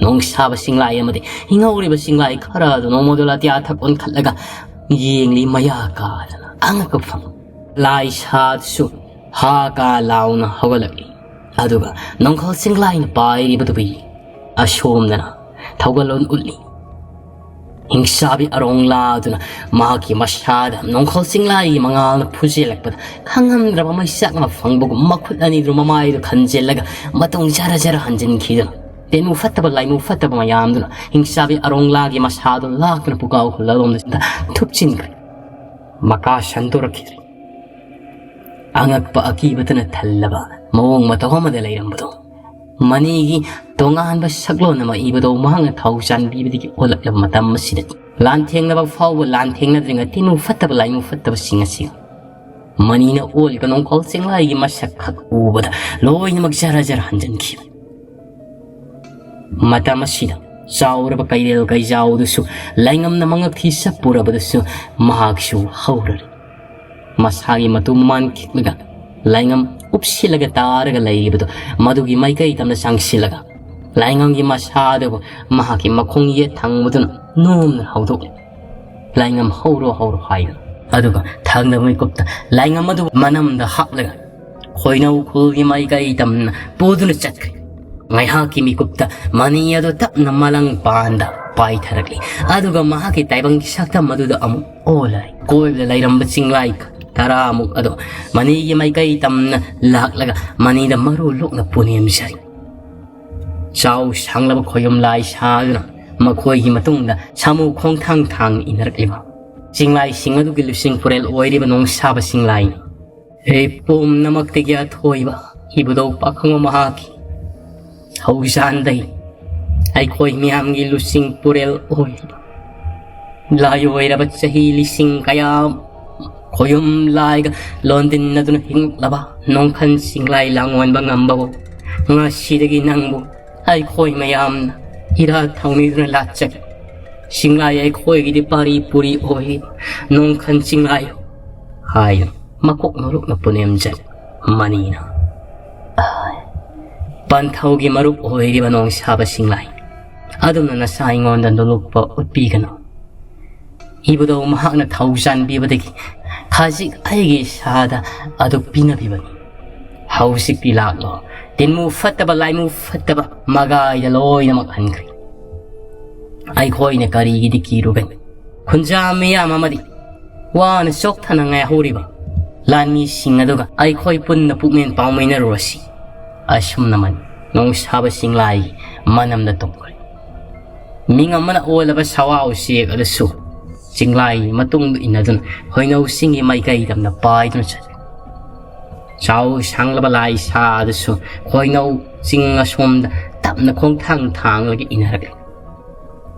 ꯅꯣꯡꯁꯥꯕ ꯆꯤꯡꯂꯥꯏ ꯑꯃꯗꯤ ꯍꯤꯡꯍꯧꯔꯤꯕ ꯆꯤꯡꯂꯥꯏ ꯈꯔ ꯑꯗꯨ ꯅꯣꯡꯃꯗꯣ ꯑꯇꯤꯌꯥ ꯊꯛ ꯑꯣꯟꯈꯠꯂꯒ ꯌꯦꯡꯂꯤ꯫ ꯃꯌꯥ ꯀꯥꯗꯅ ꯑꯉꯛꯄ ꯐꯪ ꯂꯥꯏ ꯁꯥꯗꯨꯁꯨ ꯍꯥ ꯀꯥ ꯂꯥꯎꯅ ꯍꯧꯒꯠꯂꯛꯂꯤ꯫ ꯑꯗꯨꯒ ꯅꯣꯡꯈꯣꯜ ꯆꯤꯡꯂꯥꯏꯅ ꯄꯥꯏꯔꯤꯕꯗꯨꯕꯨ ꯑꯁꯣꯝꯗꯅ ꯊꯧꯒꯜꯂꯣꯟ ꯎꯠꯂꯤ꯫ ꯍꯤꯡꯆꯥꯕꯤ ꯑꯔꯣꯡꯂꯥꯗꯨꯅ ꯃꯍꯥꯛꯀꯤ ꯃꯁꯥꯗ ꯅꯣꯡꯈꯣꯜ ꯆꯤꯡꯂꯥꯏꯒꯤ ꯃꯉꯥꯜꯅ ꯐꯨꯖꯤꯜꯂꯛꯄꯗ ꯈꯪꯉꯝꯗ꯭ꯔꯕ ꯃꯩꯆꯥꯛ ꯑꯃ ꯐꯪꯕꯒꯨꯝ ꯃꯈꯨꯠ ꯑꯅꯤꯗꯨ ꯃꯃꯥꯏꯗꯨ ꯈꯟꯖꯤꯜꯂꯒ ꯃꯇꯨꯡ ꯖꯔ ꯖꯔ ꯍꯟꯖꯤꯟꯈꯤꯗꯨꯅ ꯇꯤꯟꯃꯨ ꯐꯠꯇꯕ ꯂꯥꯏꯃꯨ ꯐꯠꯇꯕ ꯃꯌꯥꯝꯗꯨꯅ ꯍꯤꯡꯆꯥꯕꯤ ꯑꯔꯣꯡꯂꯥꯒꯤ ꯃꯁꯥꯗꯨ ꯂꯥꯛꯇꯨꯅ ꯄꯨꯀꯥꯎ ꯈꯨꯜꯂꯔꯣꯝꯗ ꯊꯨꯞꯆꯤꯟꯈ꯭ꯔꯦ꯫ ꯃꯀꯥ ꯁꯟꯗꯣꯔꯛꯈꯤꯗ꯭ꯔꯦ꯫ ꯑꯉꯛꯄ ꯑꯀꯤꯕꯇꯅ ꯊꯜꯂꯕ ꯃꯑꯣꯡ ꯃꯇꯧ ꯑꯃꯗ ꯂꯩꯔꯝꯕꯗꯣ, ꯃꯅꯤꯒꯤ ꯇꯣꯉꯥꯟꯕ ꯁꯛꯂꯣꯟ ꯑꯃ ꯏꯕꯗꯣ ꯃꯍꯥꯛꯅ ꯊꯧ ꯆꯥꯟꯕꯤꯕꯗꯒꯤ ꯑꯣꯜꯂꯛꯂꯕ ꯃꯇꯝ ꯑꯁꯤꯗꯗꯤ ꯂꯥꯟꯊꯦꯡꯅꯕ ꯐꯥꯎꯕ ꯂꯥꯟꯊꯦꯡꯅꯗ꯭ꯔꯤꯉꯩ ꯇꯤꯟꯃꯨ ꯐꯠꯇꯕ ꯂꯥꯏꯃꯨ ꯐꯠꯇꯕꯁꯤꯡ ꯑꯁꯤ ꯃꯅꯤꯅ ꯑꯣꯜꯂꯤꯕ ꯅꯣꯡꯈꯣꯜ ꯆꯤꯡꯂꯥꯏꯒꯤ ꯃꯁꯛ ꯈꯛ ꯎꯕꯗ ꯂꯣꯏꯅꯃꯛ ꯖꯔ ꯖꯔ ꯍꯟꯖꯤꯟꯈꯤꯕ꯫ ꯃꯇꯝ ꯑꯁꯤꯗ ꯆꯥꯎꯔꯕ ꯀꯩꯔꯦꯜ ꯀꯩꯖꯥꯎꯗꯨꯁꯨ ꯂꯥꯏꯉꯝꯅ ꯃꯉꯛ ꯊꯤ ꯆꯞꯄꯨꯔꯕꯗꯁꯨ ꯃꯍꯥꯛꯁꯨ ꯍꯧꯔꯔꯤ꯫ ꯃꯁꯥꯒꯤ ꯃꯇꯨ ꯃꯃꯥꯟ ꯈꯤꯛꯂꯒ ꯂꯥꯏꯉꯝ ꯎꯞꯁꯤꯜꯂꯒ ꯇꯥꯔꯒ ꯂꯩꯔꯤꯕꯗꯨ ꯃꯗꯨꯒꯤ ꯃꯥꯏꯀꯩ ꯇꯝꯅ ꯆꯪꯁꯤꯜꯂꯒ ꯂꯥꯏꯉꯝꯒꯤ ꯃꯁꯥ ꯑꯗꯨꯕꯨ ꯃꯍꯥꯛꯀꯤ ꯃꯈꯣꯡ ꯌꯦꯠ ꯊꯪꯕꯗꯨꯅ ꯅꯣꯝꯅ ꯍꯧꯗꯣꯛꯂꯦ꯫ "ꯂꯥꯏꯉꯝ, ꯍꯧꯔꯣ, ꯍꯧꯔꯣ" ꯍꯥꯏꯗꯨꯅ꯫ ꯑꯗꯨꯒ ꯊꯪꯅꯕ ꯃꯤꯀꯨꯞꯇ ꯂꯥꯏꯉꯝ ꯑꯗꯨ ꯃꯅꯝꯗ ꯍꯥꯞꯂꯒ ꯈꯣꯏꯅꯧ ꯈꯨꯜꯒꯤ ꯃꯥꯏꯀꯩ ꯇꯝꯅ ꯄꯨꯗꯨꯅ ꯆꯠꯈ꯭ꯔꯦ꯫ ꯉꯥꯏꯍꯥꯛꯀꯤ ꯃꯤꯀꯨꯞꯇ ꯃꯅꯤ ꯑꯗꯨ ꯇꯞꯅ ꯃꯂꯪ ꯄꯥꯟꯗ ꯄꯥꯏꯊꯔꯛꯂꯤ꯫ ꯑꯗꯨꯒ ꯃꯍꯥꯛꯀꯤ ꯇꯥꯏꯕꯪꯒꯤ ꯁꯛꯇꯝ ꯑꯗꯨꯗ ꯑꯃꯨꯛ ꯑꯣꯜꯂꯔꯦ꯫ ꯀꯣꯏꯕꯗ ꯂꯩꯔꯝꯕ ꯆꯤꯡꯂꯥꯏ ꯇꯔꯥꯃꯨꯛ ꯑꯗꯣ ꯃꯅꯤꯒꯤ ꯃꯥꯏꯀꯩ ꯇꯝꯅ ꯂꯥꯛꯂꯒ ꯃꯅꯤꯗ ꯃꯔꯨ ꯂꯣꯛꯅ ꯄꯨꯅꯦꯝꯖꯔꯤ꯫ ꯆꯥꯎ ꯁꯥꯡꯂꯕ ꯈꯣꯌꯨꯝ ꯂꯥꯏ ꯁꯥꯗꯨꯅ ꯃꯈꯣꯏꯒꯤ ꯃꯇꯨꯡꯗ ꯁꯥꯃꯨ ꯈꯣꯡꯊꯥꯡ ꯊꯥꯡ ꯏꯟꯅꯔꯛꯂꯤꯕ ꯆꯤꯡꯂꯥꯏꯁꯤꯡ ꯑꯗꯨꯒꯤ ꯂꯨꯆꯤꯡ ꯄꯨꯔꯦꯜ ꯑꯣꯏꯔꯤꯕ ꯅꯣꯡꯁꯥꯕ ꯆꯤꯡꯂꯥꯏꯅꯤ꯫ ꯍꯦ ꯄꯨꯝꯅꯃꯛꯇꯒꯤ ꯑꯊꯣꯏꯕ ꯏꯕꯨꯙꯧ ꯄꯥꯈꯪꯕ ꯃꯍꯥꯛꯀꯤ ꯊꯧꯖꯥꯟꯗꯩ ꯑꯩꯈꯣꯏ ꯃꯤꯌꯥꯝꯒꯤ ꯂꯨꯆꯤꯡ ꯄꯨꯔꯦꯜ ꯑꯣꯏꯔꯤꯕ ꯂꯥꯏ ꯑꯣꯏꯔꯕ ꯆꯍꯤ ꯂꯤꯁꯤꯡ ꯀꯌꯥ ꯈꯣꯌꯨꯝ ꯂꯥꯏꯒ ꯂꯣꯟꯗꯤꯟꯅꯗꯨꯅ ꯍꯤꯡꯂꯛꯂꯕ ꯅꯣꯡꯈꯟ ꯆꯤꯡꯂꯥꯏ ꯂꯥꯡꯑꯣꯟꯕ ꯉꯝꯕꯕꯨ ꯉꯁꯤꯗꯒꯤ ꯅꯪꯕꯨ ꯑꯩꯈꯣꯏ ꯃꯌꯥꯝꯅ ꯏꯔꯥꯠ ꯊꯧꯅꯤꯗꯨꯅ ꯂꯥꯠꯆꯒꯦ꯫ ꯆꯤꯡꯂꯥꯏ ꯑꯩꯈꯣꯏꯒꯤꯗꯤ ꯄꯥꯔꯤ ꯄꯨꯔꯤ ꯑꯣꯏ, ꯅꯣꯡꯈꯟ ꯆꯤꯡꯂꯥꯏ ꯍꯥꯏꯅ ꯃꯀꯣꯛ ꯅꯣꯂꯨꯛꯅ ꯄꯨꯅꯦꯝꯖꯩ꯫ ꯃꯅꯤꯅ, "ꯄꯟꯊꯧꯒꯤ ꯃꯔꯨꯞ ꯑꯣꯏꯔꯤꯕ ꯅꯣꯡꯁꯥꯕ ꯆꯤꯡꯂꯥꯏ, ꯑꯗꯨꯝꯅ ꯅꯁꯥ ꯑꯩꯉꯣꯟꯗ ꯅꯣꯂꯨꯛꯄ ꯎꯠꯄꯤꯒꯅꯨ꯫ ꯏꯕꯨꯙꯧ ꯃꯍꯥꯛꯅ ꯊꯧꯖꯥꯟꯕꯤꯕꯗꯒꯤ ꯈꯖꯤꯛ ꯑꯩꯒꯤ ꯏꯁꯥꯗ ꯑꯗꯨ ꯄꯤꯅꯕꯤꯕꯅꯤ꯫ ꯍꯧꯖꯤꯛꯇꯤ ꯂꯥꯛꯂꯣ, ꯇꯤꯟꯃꯨ ꯐꯠꯇꯕ, ꯂꯥꯏꯃꯨ ꯐꯠꯇꯕ ꯃꯒꯥꯏꯗ ꯂꯣꯏꯅꯃꯛ ꯍꯟꯈ꯭ꯔꯦ꯫ ꯑꯩꯈꯣꯏꯅ ꯀꯔꯤꯒꯤꯗꯤ ꯀꯤꯔꯨꯒꯅꯤ? ꯈꯨꯟꯖꯥ ꯃꯤꯌꯥꯝ ꯑꯃꯗꯤ ꯋꯥꯅ ꯆꯣꯛꯊꯅ ꯉꯥꯏꯍꯧꯔꯤꯕ ꯂꯥꯟꯃꯤꯁꯤꯡ ꯑꯗꯨꯒ ꯑꯩꯈꯣꯏ ꯄꯨꯟꯅ ꯄꯨꯛꯃꯦꯟ ꯄꯥꯎꯃꯤꯟꯅꯔꯨꯔꯁꯤ꯫" ꯑꯁꯨꯝꯅ ꯃꯅꯤ ꯅꯣꯡꯁꯥꯕ ꯆꯤꯡꯂꯥꯏꯒꯤ ꯃꯅꯝꯗ ꯇꯨꯝꯈ꯭ꯔꯦ꯫ ꯃꯤꯡ ꯑꯃꯅ ꯑꯣꯜꯂꯕ ꯁꯋꯥ ꯎꯆꯦꯛ ꯑꯗꯨꯁꯨ ꯆꯤꯡꯂꯥꯏ ꯃꯇꯨꯡꯗ ꯏꯟꯅꯗꯨꯅ ꯍꯣꯏꯅꯧ ꯆꯤꯡꯒꯤ ꯃꯥꯏꯀꯩ ꯇꯝꯅ ꯄꯥꯏꯗꯨꯅ ꯆꯠꯂꯤ꯫ ꯆꯥꯎ ꯁꯥꯡꯂꯕ ꯂꯥꯏ ꯁꯥ ꯑꯗꯨꯁꯨ ꯈꯣꯏꯅꯧ ꯆꯤꯡ ꯑꯁꯣꯝꯗ ꯇꯞꯅ ꯈꯣꯡꯊꯥꯡ ꯊꯥꯡꯂꯒ ꯏꯟꯅꯔꯛꯂꯤ꯫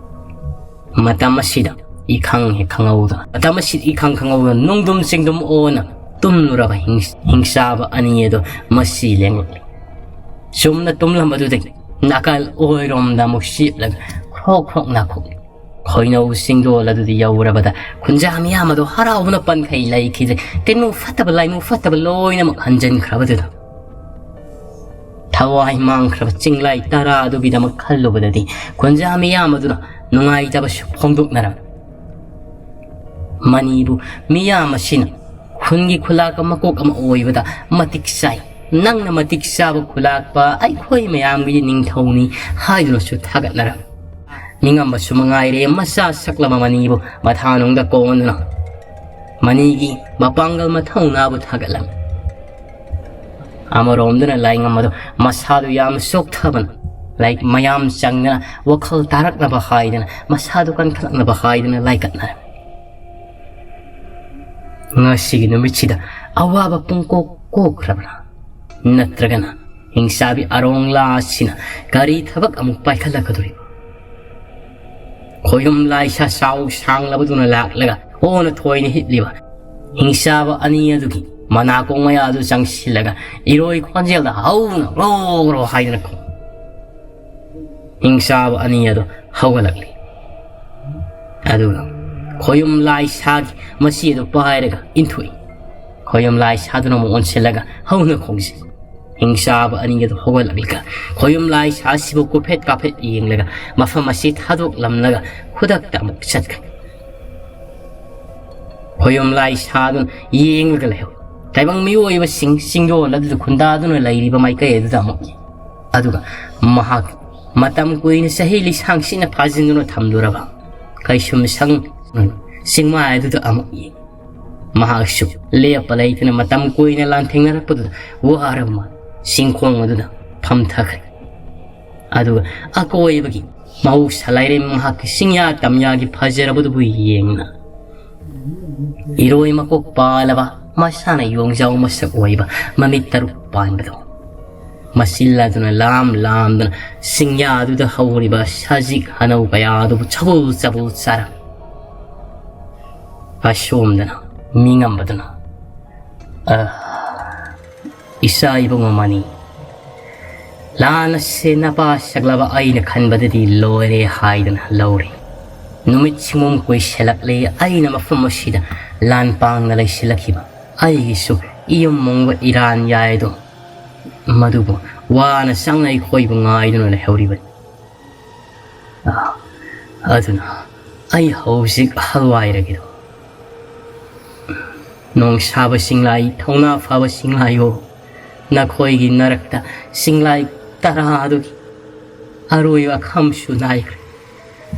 ꯃꯇꯝ ꯑꯁꯤꯗ ꯏꯈꯪ ꯍꯦꯛ ꯈꯪꯍꯧꯗ, ꯃꯇꯝ ꯑꯁꯤꯗ ꯏꯈꯪ ꯈꯪꯍꯧꯗ ꯅꯨꯡꯗꯨꯝ ꯆꯤꯡꯗꯨꯝ ꯑꯣꯟꯅ ꯇꯨꯝꯂꯨꯔꯕ ꯍꯤꯡ-, ꯍꯤꯡꯆꯥꯕ ꯑꯅꯤ ꯑꯗꯨ ꯃꯁꯤ ꯂꯦꯡꯂꯛꯂꯤ꯫ ꯆꯨꯝꯅ ꯇꯨꯝꯂꯝꯕꯗꯨꯗꯒꯤ ꯅꯥꯀꯜ ꯑꯣꯏꯔꯣꯝꯗ ꯑꯃꯨꯛ ꯁꯤꯞꯂꯒ ꯈ꯭ꯔꯣꯛ ꯈ꯭ꯔꯣꯛ ꯅꯥꯈꯣꯛꯂꯤ꯫ ꯈꯣꯏꯅꯧ ꯆꯤꯡꯗꯣꯜ ꯑꯗꯨꯗ ꯌꯧꯔꯕꯗ ꯈꯨꯟꯖꯥ ꯃꯤꯌꯥꯝ ꯑꯗꯨ ꯍꯔꯥꯎꯕꯅ ꯄꯟꯈꯩ ꯂꯩꯈꯤꯗ꯭ꯔꯦ꯫ ꯇꯤꯟꯃꯨ ꯐꯠꯇꯕ, ꯂꯥꯏꯃꯨ ꯐꯠꯇꯕ ꯂꯣꯏꯅꯃꯛ ꯍꯟꯖꯤꯟꯈ꯭ꯔꯕꯗꯨꯗ ꯊꯋꯥꯏ ꯃꯥꯡꯈ꯭ꯔꯕ ꯆꯤꯡꯂꯥꯏ ꯇꯔꯥ ꯑꯗꯨꯒꯤꯗꯃꯛ ꯈꯜꯂꯨꯕꯗꯗꯤ ꯈꯨꯟꯖꯥ ꯃꯤꯌꯥꯝ ꯑꯗꯨꯅ ꯅꯨꯡꯉꯥꯏꯇꯕꯁꯨ ꯐꯣꯡꯗꯣꯛꯅꯔꯝꯃꯤ꯫ ꯃꯅꯤꯕꯨ ꯃꯤꯌꯥꯝ ꯑꯁꯤꯅ ꯈꯨꯟꯒꯤ ꯈꯨꯂꯥꯛꯄ ꯃꯀꯣꯛ ꯑꯃ ꯑꯣꯏꯕꯗ ꯃꯇꯤꯛ ꯆꯥꯏ, ꯅꯪꯅ ꯃꯇꯤꯛ ꯆꯥꯕ ꯈꯨꯂꯥꯛꯄ, ꯑꯩꯈꯣꯏ ꯃꯌꯥꯝꯒꯤ ꯅꯤꯡꯊꯧꯅꯤ ꯍꯥꯏꯗꯨꯅꯁꯨ ꯊꯥꯒꯠꯅꯔꯝꯃꯤ꯫ ꯃꯤꯉꯝꯕꯁꯨ ꯃꯉꯥꯏꯔꯦ ꯃꯆꯥ ꯁꯛꯂꯕ ꯃꯅꯤꯕꯨ ꯃꯊꯥꯅꯨꯡꯗ ꯀꯣꯟꯗꯨꯅ ꯃꯅꯤꯒꯤ ꯃꯄꯥꯡꯒꯜ ꯃꯊꯧꯅꯥꯕꯨ ꯊꯥꯒꯠꯂꯝꯃꯤ꯫ ꯑꯃꯔꯣꯝꯗꯅ ꯂꯥꯏꯉꯝ ꯑꯗꯨ ꯃꯁꯥꯗꯨ ꯌꯥꯝꯅ ꯆꯣꯛꯊꯕꯅ, ꯂꯥꯏꯛ ꯃꯌꯥꯝ ꯆꯪꯗꯅ ꯋꯥꯈꯜ ꯇꯥꯔꯛꯅꯕ ꯍꯥꯏꯗꯅ, ꯃꯁꯥꯗꯨ ꯀꯟꯈꯠꯂꯛꯅꯕ ꯍꯥꯏꯗꯅ ꯂꯥꯏꯀꯠꯅꯔꯝꯃꯤ꯫ ꯉꯁꯤꯒꯤ ꯅꯨꯃꯤꯠꯁꯤꯗ ꯑꯋꯥꯕ ꯄꯨꯡꯀꯣꯛ ꯀꯣꯛꯈ꯭ꯔꯕ꯭ꯔꯥ? ꯅꯠꯇ꯭ꯔꯒꯅ ꯍꯤꯡꯆꯥꯕꯤ ꯑꯔꯣꯡꯂꯥ ꯑꯁꯤꯅ ꯀꯔꯤ ꯊꯕꯛ ꯑꯃꯨꯛ ꯄꯥꯏꯈꯠꯂꯛꯀꯗꯣꯔꯤꯕ? ꯈꯣꯌꯨꯝ ꯂꯥꯏꯁꯥ ꯆꯥꯎ ꯁꯥꯡꯂꯕꯗꯨꯅ ꯂꯥꯛꯂꯒ ꯑꯣꯅ ꯊꯣꯏꯅ ꯍꯤꯞꯂꯤꯕ ꯍꯤꯡꯆꯥꯕ ꯑꯅꯤ ꯑꯗꯨꯒꯤ ꯃꯅꯥꯀꯣꯡ ꯃꯌꯥ ꯑꯗꯨ ꯆꯪꯁꯤꯜꯂꯒ ꯏꯔꯣꯏ ꯈꯣꯟꯖꯦꯜꯗ ꯍꯧꯅ "ꯔꯣ ꯔꯣ" ꯍꯥꯏꯗꯅ ꯈꯣꯡ꯫ ꯍꯤꯡꯆꯥꯕ ꯑꯅꯤ ꯑꯗꯨ ꯍꯧꯒꯠꯂꯛꯂꯤ꯫ ꯑꯗꯨꯒ ꯈꯣꯌꯨꯝ ꯂꯥꯏꯁꯥꯒꯤ ꯃꯆꯤ ꯑꯗꯨ ꯄꯥꯏꯔꯒ ꯏꯟꯊꯣꯛꯏ꯫ ꯈꯣꯌꯨꯝ ꯂꯥꯏꯁꯥꯗꯨꯅ ꯑꯃꯨꯛ ꯑꯣꯟꯁꯤꯜꯂꯒ ꯍꯧꯅ ꯈꯣꯡꯖꯤ꯫ ꯍꯤꯡꯆꯥꯕ ꯑꯅꯤ ꯑꯗꯨ ꯍꯧꯒꯠꯂꯛꯂꯒ ꯈꯣꯌꯨꯝ ꯂꯥꯏꯁꯥꯁꯤꯕꯨ ꯀꯨꯐꯦꯠ ꯀꯥꯐꯦꯠ ꯌꯦꯡꯂꯒ ꯃꯐꯝ ꯑꯁꯤ ꯊꯥꯗꯣꯛꯂꯝꯂꯒ ꯈꯨꯗꯛꯇ ꯑꯃꯨꯛ ꯆꯠꯈ꯭ꯔꯦ꯫ ꯈꯣꯌꯨꯝ ꯂꯥꯏꯁꯥꯗꯨꯅ ꯌꯦꯡꯂꯒ ꯂꯩꯍꯧꯏ꯫ ꯇꯥꯏꯕꯪ ꯃꯤꯑꯣꯏꯕꯁꯤꯡ ꯆꯤꯡꯗꯣꯜ ꯑꯗꯨꯗ ꯈꯨꯟꯗꯥꯗꯨꯅ ꯂꯩꯔꯤꯕ ꯃꯥꯏꯀꯩ ꯑꯗꯨꯗ ꯑꯃꯨꯛ ꯌꯦꯡ꯫ ꯑꯗꯨꯒ ꯃꯍꯥꯛ ꯃꯇꯝ ꯀꯨꯏꯅ ꯆꯍꯤ ꯂꯤꯁꯥꯡ ꯁꯤꯠꯅ ꯐꯥꯖꯤꯟꯗꯨꯅ ꯊꯝꯂꯨꯔꯕ ꯀꯩꯁꯨꯝ ꯁꯪ ꯆꯤꯡꯃꯥꯏ ꯑꯗꯨꯗ ꯑꯃꯨꯛ ꯌꯦꯡ꯫ ꯃꯍꯥꯛꯁꯨ ꯂꯦꯞꯄ ꯂꯩꯇꯅ ꯃꯇꯝ ꯀꯨꯏꯅ ꯂꯥꯟꯊꯦꯡꯅꯔꯛꯄꯗꯨꯗ ꯋꯥꯔꯕ ꯃꯥꯜꯂꯤ꯫ ꯆꯤꯡꯈꯣꯡ ꯑꯗꯨꯗ ꯐꯝꯊꯈ꯭ꯔꯦ꯫ ꯑꯗꯨꯒ ꯑꯀꯣꯏꯕꯒꯤ ꯃꯍꯧꯁꯥ ꯂꯥꯏꯔꯦꯝ ꯃꯍꯥꯛꯀꯤ ꯆꯤꯡꯌꯥ ꯇꯝꯌꯥꯒꯤ ꯐꯖꯔꯕꯗꯨꯕꯨ ꯌꯦꯡꯅ ꯏꯔꯣꯏ ꯃꯀꯣꯛ ꯄꯥꯜꯂꯕ ꯃꯁꯥꯅ ꯌꯣꯡꯖꯥꯎ ꯃꯁꯛ ꯑꯣꯏꯕ ꯃꯃꯤꯠ ꯇꯔꯨꯛ ꯄꯥꯟꯕꯗꯣ, ꯃꯆꯤꯜ ꯑꯗꯨꯅ ꯂꯥꯝ ꯂꯥꯝꯗꯅ ꯆꯤꯡꯌꯥꯗꯨꯗ ꯍꯧꯔꯤꯕ ꯁꯖꯤꯛ ꯍꯅꯧ ꯀꯌꯥ ꯑꯗꯨꯕꯨ ꯆꯕꯨꯜ ꯆꯕꯨꯜ ꯆꯥꯔꯝꯃꯤ꯫ ꯑꯁꯣꯝꯗꯅ ꯃꯤꯉꯝꯕꯗꯨꯅ, "ꯑ, ꯏꯆꯥ ꯏꯕꯨꯡꯉꯣ ꯃꯅꯤ, ꯂꯥꯟ ꯑꯁꯤ ꯅꯄꯥ ꯁꯛꯂꯕ ꯑꯩꯅ ꯈꯟꯕꯗꯗꯤ ꯂꯣꯏꯔꯦ ꯍꯥꯏꯗꯨꯅ ꯂꯧꯔꯤ꯫ ꯅꯨꯃꯤꯠ ꯁꯤꯡꯃꯨꯝ ꯀꯨꯏꯁꯜꯂꯛꯂꯦ ꯑꯩꯅ ꯃꯐꯝ ꯑꯁꯤꯗ ꯂꯥꯟ ꯄꯥꯡꯅ ꯂꯩꯁꯤꯜꯂꯛꯈꯤꯕ꯫ ꯑꯩꯒꯤꯁꯨ ꯏꯌꯨꯝ ꯃꯨꯡꯕ ꯏꯔꯥꯟ ꯌꯥꯏꯗꯣ ꯃꯗꯨꯕꯨ ꯋꯥꯅ ꯆꯪꯅ ꯑꯩꯈꯣꯏꯕꯨ ꯉꯥꯏꯗꯨꯅ ꯂꯩꯍꯧꯔꯤꯕꯅꯤ꯫ ꯑꯥ, ꯑꯗꯨꯅ ꯑꯩ ꯍꯧꯖꯤꯛ ꯍꯜꯋꯥꯏꯔꯒꯦꯗꯣ꯫ ꯅꯣꯡꯁꯥꯕ ꯆꯤꯡꯂꯥꯏ, ꯊꯧꯅꯥ ꯐꯕ ꯆꯤꯡꯂꯥꯏꯌꯣ, ꯅꯈꯣꯏꯒꯤ ꯅꯔꯛꯇ ꯆꯤꯡꯂꯥꯏ ꯇꯔꯥ ꯑꯗꯨꯒꯤ ꯑꯔꯣꯏꯕ ꯑꯈꯝꯁꯨ ꯅꯥꯏꯈ꯭ꯔꯦ꯫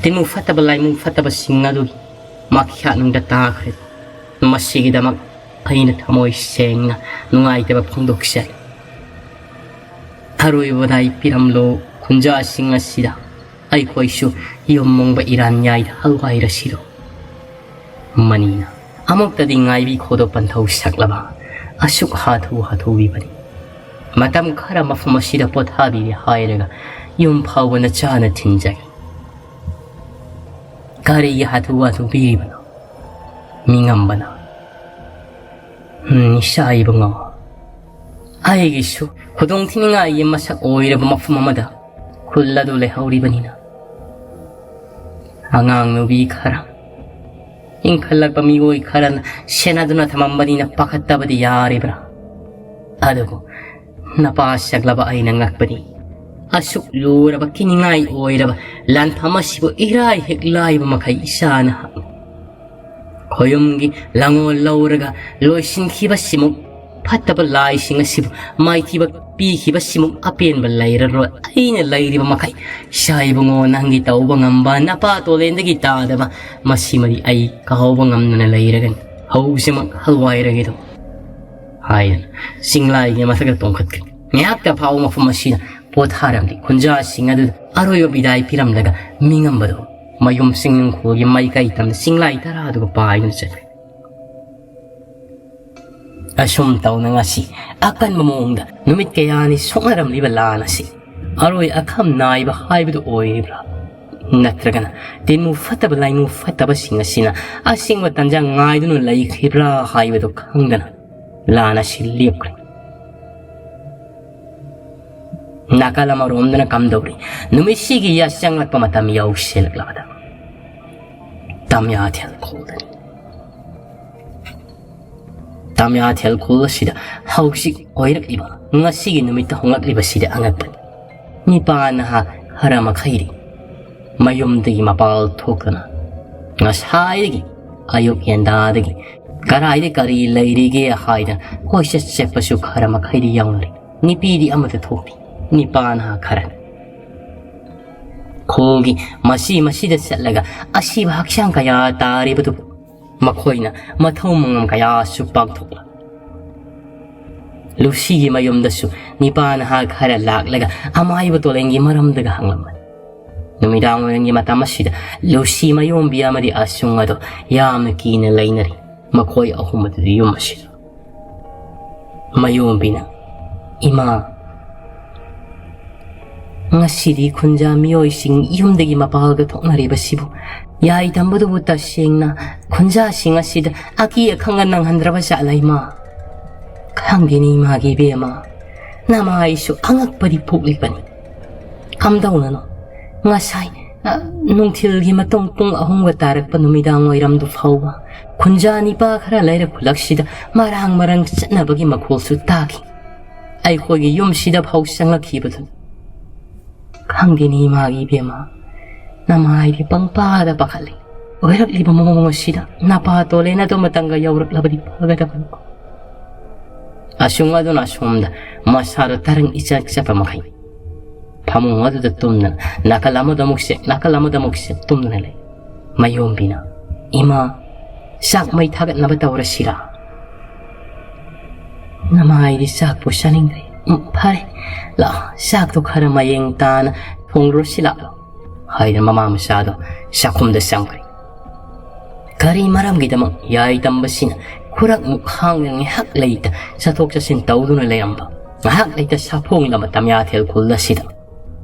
ꯇꯤꯟꯃꯨ ꯐꯠꯇꯕ ꯂꯥꯏꯃꯨ ꯐꯠꯇꯕꯁꯤꯡ ꯑꯗꯨꯒꯤ ꯃꯈ꯭ꯌꯥꯠꯅꯨꯡꯗ ꯇꯥꯈ꯭ꯔꯦ꯫ ꯃꯁꯤꯒꯤꯗꯃꯛ ꯑꯩꯅ ꯊꯃꯣꯏ ꯁꯦꯡꯅ ꯅꯨꯡꯉꯥꯏꯇꯕ ꯐꯣꯡꯗꯣꯛꯆꯔꯤ꯫ ꯑꯔꯣꯏꯕꯗ ꯑꯩ ꯄꯤꯔꯝꯂꯣ ꯈꯨꯟꯖꯥꯁꯤꯡ ꯑꯁꯤꯗ꯫ ꯑꯩꯈꯣꯏꯁꯨ ꯌꯨꯝ ꯃꯨꯡꯕ ꯏꯔꯥꯟ ꯌꯥꯏꯗ ꯍꯜꯋꯥꯏꯔꯁꯤꯔꯣ꯫ ꯃꯅꯤꯅ ꯑꯃꯨꯛꯇꯗꯤ ꯉꯥꯏꯕꯤ ꯈꯣꯗꯣ ꯄꯟꯊꯧ ꯁꯛꯂꯕ ꯑꯁꯨꯛ ꯍꯥꯊꯨ ꯍꯥꯊꯨꯕꯤꯕꯅꯤ꯫ ꯃꯇꯝ ꯈꯔ ꯃꯐꯝ ꯑꯁꯤꯗ ꯄꯣꯊꯥꯕꯤꯔꯦ ꯍꯥꯏꯔꯒ ꯌꯨꯝ ꯐꯥꯎꯕ ꯅꯆꯥꯅ ꯊꯤꯟꯖꯒꯦ꯫ ꯀꯔꯤꯒꯤ ꯍꯥꯊꯨ ꯍꯥꯊꯨ ꯄꯤꯔꯤꯕꯅꯣ? ꯃꯤꯉꯝꯕꯅ꯫ ꯎꯝ, ꯏꯆꯥ ꯏꯕꯨꯡꯉꯣ, ꯑꯩꯒꯤꯁꯨ ꯈꯨꯗꯣꯡ ꯊꯤꯅꯤꯡꯉꯥꯏꯒꯤ ꯃꯁꯛ ꯑꯣꯏꯔꯕ ꯃꯐꯝ ꯑꯃꯗ ꯈꯨꯜ ꯑꯗꯨ ꯂꯩꯍꯧꯔꯤꯕꯅꯤꯅ, ꯑꯉꯥꯡ ꯅꯨꯄꯤ ꯈꯔ, ꯏꯟꯈꯠꯂꯛꯄ ꯃꯤꯑꯣꯏ ꯈꯔꯅ ꯁꯦꯟꯅꯗꯨꯅ ꯊꯝꯃꯝꯕꯅꯤꯅ ꯄꯥꯈꯠꯇꯕꯗꯤ ꯌꯥꯔꯤꯕ꯭ꯔꯥ? ꯑꯗꯨꯕꯨ ꯅꯄꯥ ꯁꯛꯂꯕ ꯑꯩꯅ ꯉꯛꯄꯗꯤ, ꯑꯁꯨꯛ ꯂꯨꯔꯕ ꯀꯤꯅꯤꯡꯉꯥꯏ ꯑꯣꯏꯔꯕ ꯂꯥꯟꯐꯝ ꯑꯁꯤꯕꯨ ꯏꯔꯥꯏ ꯍꯦꯛ ꯂꯥꯏꯕ ꯃꯈꯩ ꯏꯁꯥꯅ ꯈꯣꯌꯨꯝꯒꯤ ꯂꯉꯣꯜ ꯂꯧꯔꯒ ꯂꯣꯏꯁꯤꯟꯈꯤꯕꯁꯤꯃꯨꯛ, ꯐꯠꯇꯕ ꯂꯥꯏꯁꯤꯡ ꯑꯁꯤꯕꯨ ꯃꯥꯏꯊꯤꯕ ꯄꯤꯈꯤꯕꯁꯤꯃꯨꯛ ꯑꯄꯦꯟꯕ ꯂꯩꯔꯔꯣꯏ꯫ ꯑꯩꯅ ꯂꯩꯔꯤꯕ ꯃꯈꯩ ꯏꯆꯥ ꯏꯕꯨꯡꯉꯣ ꯅꯪꯒꯤ ꯇꯧꯕ ꯉꯝꯕ ꯅꯄꯥ ꯇꯣꯂꯦꯟꯗꯒꯤ ꯇꯥꯗꯕ ꯃꯁꯤꯃꯗꯤ ꯑꯩ ꯀꯥꯎꯕ ꯉꯝꯗꯅ ꯂꯩꯔꯒꯅꯤ꯫ ꯍꯧꯖꯤꯛꯃꯛ ꯍꯜꯋꯥꯏꯔꯒꯦꯗꯣ ꯍꯥꯏꯗꯅ ꯆꯤꯡꯂꯥꯏꯒꯤ ꯃꯊꯛꯇ ꯇꯣꯡꯈꯠꯈ꯭ꯔꯦ꯫ ꯉꯥꯏꯍꯥꯛꯇ ꯐꯥꯎꯕ ꯃꯐꯝ ꯑꯁꯤꯗ ꯄꯣꯊꯥꯔꯝꯂꯤ꯫ ꯈꯨꯟꯖꯥꯁꯤꯡ ꯑꯗꯨꯗ ꯑꯔꯣꯏꯕ ꯕꯤꯗꯥꯏ ꯄꯤꯔꯝꯂꯒ ꯃꯤꯉꯝꯕꯗꯣ ꯃꯌꯨꯝ ꯆꯤꯡꯅꯨꯡꯈꯣꯜꯒꯤ ꯃꯥꯏꯀꯩ ꯇꯝꯗ ꯆꯤꯡꯂꯥꯏ ꯇꯔꯥꯗꯨꯒ ꯄꯥꯏꯗꯨꯅ ꯆꯠꯈ꯭ꯔꯦ꯫ ꯑꯁꯨꯝ ꯇꯧꯅ ꯉꯁꯤ ꯑꯀꯟꯕ ꯃꯑꯣꯡꯗ ꯅꯨꯃꯤꯠ ꯀꯌꯥꯅꯤ ꯁꯣꯛꯅꯔꯝꯂꯤꯕ ꯂꯥꯟ ꯑꯁꯤ ꯑꯔꯣꯏ ꯑꯈꯝ ꯅꯥꯏꯕ ꯍꯥꯏꯕꯗꯨ ꯑꯣꯏꯔꯤꯕ꯭ꯔꯥ? ꯅꯠꯇ꯭ꯔꯒꯅ ꯇꯤꯟꯃꯨ ꯐꯠꯇꯕ ꯂꯥꯏꯃꯨ ꯐꯠꯇꯕꯁꯤꯡ ꯑꯁꯤꯅ ꯑꯁꯦꯡꯕ ꯇꯟꯖꯥ ꯉꯥꯏꯗꯨꯅ ꯂꯩꯈ꯭ꯔꯤꯕ꯭ꯔꯥ ꯍꯥꯏꯕꯗꯨ ꯈꯪꯗꯅ ꯂꯥꯟ ꯑꯁꯤ ꯂꯦꯞꯈ꯭ꯔꯦ꯫ ꯅꯥꯀꯜ ꯑꯃꯔꯣꯝꯗꯅ ꯀꯝꯗꯧꯔꯤ? ꯅꯨꯃꯤꯠꯁꯤꯒꯤ ꯌꯥꯆꯪꯂꯛꯄ ꯃꯇꯝ ꯌꯧꯁꯤꯜꯂꯛꯂꯕꯗ ꯇꯝꯌꯥꯊꯦꯜ ꯈꯣꯡꯗꯅꯤ꯫ ꯇꯥꯃꯤꯌꯥꯊꯦꯜ ꯈꯨꯜ ꯑꯁꯤꯗ ꯍꯧꯖꯤꯛ ꯑꯣꯏꯔꯛꯂꯤꯕ, ꯉꯁꯤꯒꯤ ꯅꯨꯃꯤꯠꯇ ꯍꯣꯡꯂꯛꯂꯤꯕꯁꯤꯗꯤ ꯑꯉꯛꯄꯅꯤ꯫ ꯅꯤꯄꯥ ꯅꯍꯥ ꯈꯔ ꯃꯈꯩꯗꯤ ꯃꯌꯨꯝꯗꯒꯤ ꯃꯄꯥꯜ ꯊꯣꯛꯇꯨꯅ ꯉꯁꯥꯏꯗꯒꯤ, ꯑꯌꯨꯛ ꯉꯟꯇꯥꯗꯒꯤ ꯀꯔꯥꯏꯗ ꯀꯔꯤ ꯂꯩꯔꯤꯒꯦ ꯍꯥꯏꯗꯅ ꯀꯣꯏꯆꯠ ꯆꯠꯄꯁꯨ ꯈꯔ ꯃꯈꯩꯗꯤ ꯌꯥꯎꯅꯔꯤ꯫ ꯅꯨꯄꯤꯗꯤ ꯑꯃꯠꯇ ꯊꯣꯛꯇꯦ꯫ ꯅꯤꯄꯥ ꯅꯍꯥ ꯈꯔ ꯈꯣꯡꯒꯤ ꯃꯁꯤ ꯃꯁꯤꯗ ꯆꯠꯂꯒ ꯑꯁꯤꯕ ꯍꯛꯆꯥꯡ ꯀꯌꯥ ꯇꯥꯔꯤꯕꯗꯨꯕꯨ ꯃꯈꯣꯏꯅ ꯃꯊꯧ ꯃꯉꯝ ꯀꯌꯥꯁꯨ ꯄꯥꯡꯊꯣꯛꯂ꯫ ꯂꯨꯁꯤꯒꯤ ꯃꯌꯨꯝꯗꯁꯨ ꯅꯤꯄꯥ ꯅꯍꯥ ꯈꯔ ꯂꯥꯛꯂꯒ ꯑꯃꯥꯏꯕ ꯇꯣꯂꯦꯟꯒꯤ ꯃꯔꯝꯗꯒ ꯍꯪꯂꯝꯕꯅꯤ꯫ ꯅꯨꯃꯤꯗꯥꯡ ꯋꯥꯏꯔꯝꯒꯤ ꯃꯇꯝ ꯑꯁꯤꯗ ꯂꯨꯁꯤ ꯃꯌꯣꯝꯕꯤ ꯑꯃꯗꯤ ꯑꯁꯨꯡ ꯑꯗꯣ ꯌꯥꯝꯅ ꯀꯤꯅ ꯂꯩꯅꯔꯤ꯫ ꯃꯈꯣꯏ ꯑꯍꯨꯝ ꯑꯗꯨꯗꯤ ꯌꯨꯝ ꯑꯁꯤꯗ꯫ ꯃꯌꯣꯝꯕꯤꯅ, "ꯏꯃꯥ, ꯉꯁꯤꯗꯤ ꯈꯨꯟꯖꯥ ꯃꯤꯑꯣꯏꯁꯤꯡ ꯌꯨꯝꯗꯒꯤ ꯃꯄꯥꯜꯒ ꯊꯣꯛꯅꯔꯤꯕꯁꯤꯕꯨ ꯌꯥꯏ ꯇꯝꯕꯗꯨꯕꯨ ꯇꯁꯦꯡꯅ ꯈꯨꯟꯖꯥꯁꯤꯡ ꯑꯁꯤꯗ ꯑꯀꯤ ꯑꯈꯪꯒ ꯅꯪꯍꯟꯗ꯭ꯔꯕ ꯖꯥꯠꯂ ꯏꯃꯥ? ꯈꯪꯗꯦꯅꯦ ꯏꯃꯥꯒꯤ ꯏꯕꯦꯝꯃ, ꯅꯃꯥꯏꯁꯨ ꯑꯉꯛꯄꯗꯤ ꯄꯣꯛꯂꯤꯕꯅꯤ꯫ ꯀꯝꯗꯧꯅꯅꯣ ꯉꯁꯥꯏ, ꯑ, ꯅꯨꯡꯊꯤꯜꯒꯤ ꯃꯇꯨꯡ ꯄꯨꯡ ꯑꯍꯨꯝꯒ ꯇꯥꯔꯛꯄ ꯅꯨꯃꯤꯗꯥꯡ ꯋꯥꯏꯔꯝꯗꯨ ꯐꯥꯎꯕ ꯈꯨꯟꯖꯥ ꯅꯤꯄꯥ ꯈꯔ ꯂꯩꯔꯛ ꯈꯨꯂꯛꯁꯤꯗ ꯃꯔꯥꯡ ꯃꯔꯥꯡ ꯆꯠꯅꯕꯒꯤ ꯃꯈꯣꯜꯁꯨ ꯇꯥꯈꯤ꯫ ꯑꯩꯈꯣꯏꯒꯤ ꯌꯨꯝꯁꯤꯗ ꯐꯥꯎ ꯆꯪꯂꯛꯈꯤꯕꯗꯨ꯫ ꯈꯪꯗꯦꯅꯦ ꯏꯃꯥꯒꯤ ꯏꯕꯦꯝꯃ, ꯅꯃꯥꯏꯗꯤ ꯄꯪꯄꯥꯗ ꯄꯥꯈꯠꯂꯤ꯫ ꯑꯣꯏꯔꯛꯂꯤꯕ ꯃꯑꯣꯡ ꯑꯁꯤꯗ ꯅꯄꯥ ꯇꯣꯂꯦꯟ ꯑꯗꯨ ꯃꯇꯝꯒ ꯌꯧꯔꯛꯂꯕꯗꯤ ꯐꯒꯗꯕꯅꯤꯀꯣ꯫" ꯑꯁꯨꯝ ꯑꯗꯨꯅ ꯑꯁꯣꯝꯗ ꯃꯁꯥꯗꯣ ꯇꯔꯪ ꯏꯆꯠ ꯆꯠꯄ ꯃꯈꯩ ꯐꯃꯨꯡ ꯑꯗꯨꯗ ꯇꯨꯝꯗꯨꯅ ꯅꯥꯀꯜ ꯑꯃꯗ ꯑꯃꯨꯛ ꯆꯦꯛ, ꯅꯥꯀꯜ ꯑꯃꯗ ꯑꯃꯨꯛ ꯆꯦꯛ ꯇꯨꯝꯗꯨꯅ ꯂꯩ꯫ ꯃꯌꯣꯝꯕꯤꯅ, "ꯏꯃꯥ, ꯆꯥꯛ ꯃꯩ ꯊꯥꯒꯠꯅꯕ ꯇꯧꯔꯁꯤꯔꯥ?" "ꯅꯃꯥꯏꯗꯤ ꯆꯥꯛꯄꯨ ꯆꯥꯅꯤꯡꯗ꯭ꯔꯦ꯫ ꯎꯝ, ꯐꯔꯦ, ꯂꯥꯛꯑꯣ, ꯆꯥꯛꯇꯣ ꯈꯔ ꯃꯌꯦꯡ ꯇꯥꯅ ꯊꯣꯡꯂꯨꯔꯁꯤ ꯂꯥꯛꯑꯣ," ꯍꯥꯏꯗꯨꯅ ꯃꯃꯥ ꯃꯆꯥꯗꯣ ꯆꯥꯛꯈꯨꯝꯗ ꯆꯪꯈ꯭ꯔꯦ꯫ ꯀꯔꯤ ꯃꯔꯝꯒꯤꯗꯃꯛ ꯌꯥꯏ ꯇꯝꯕꯁꯤꯅ ꯈꯨꯔꯛꯃꯨꯛ ꯍꯥꯡꯗꯅ ꯉꯥꯏꯍꯥꯛ ꯂꯩꯇ ꯆꯠꯊꯣꯛ ꯆꯠꯁꯤꯟ ꯇꯧꯗꯨꯅ ꯂꯩꯔꯝꯕ, ꯉꯥꯏꯍꯥꯛ ꯂꯩꯇ ꯁꯥꯐꯣꯡꯂꯕ ꯇꯝꯌꯥꯊꯦꯜ ꯈꯨꯜ ꯑꯁꯤꯗ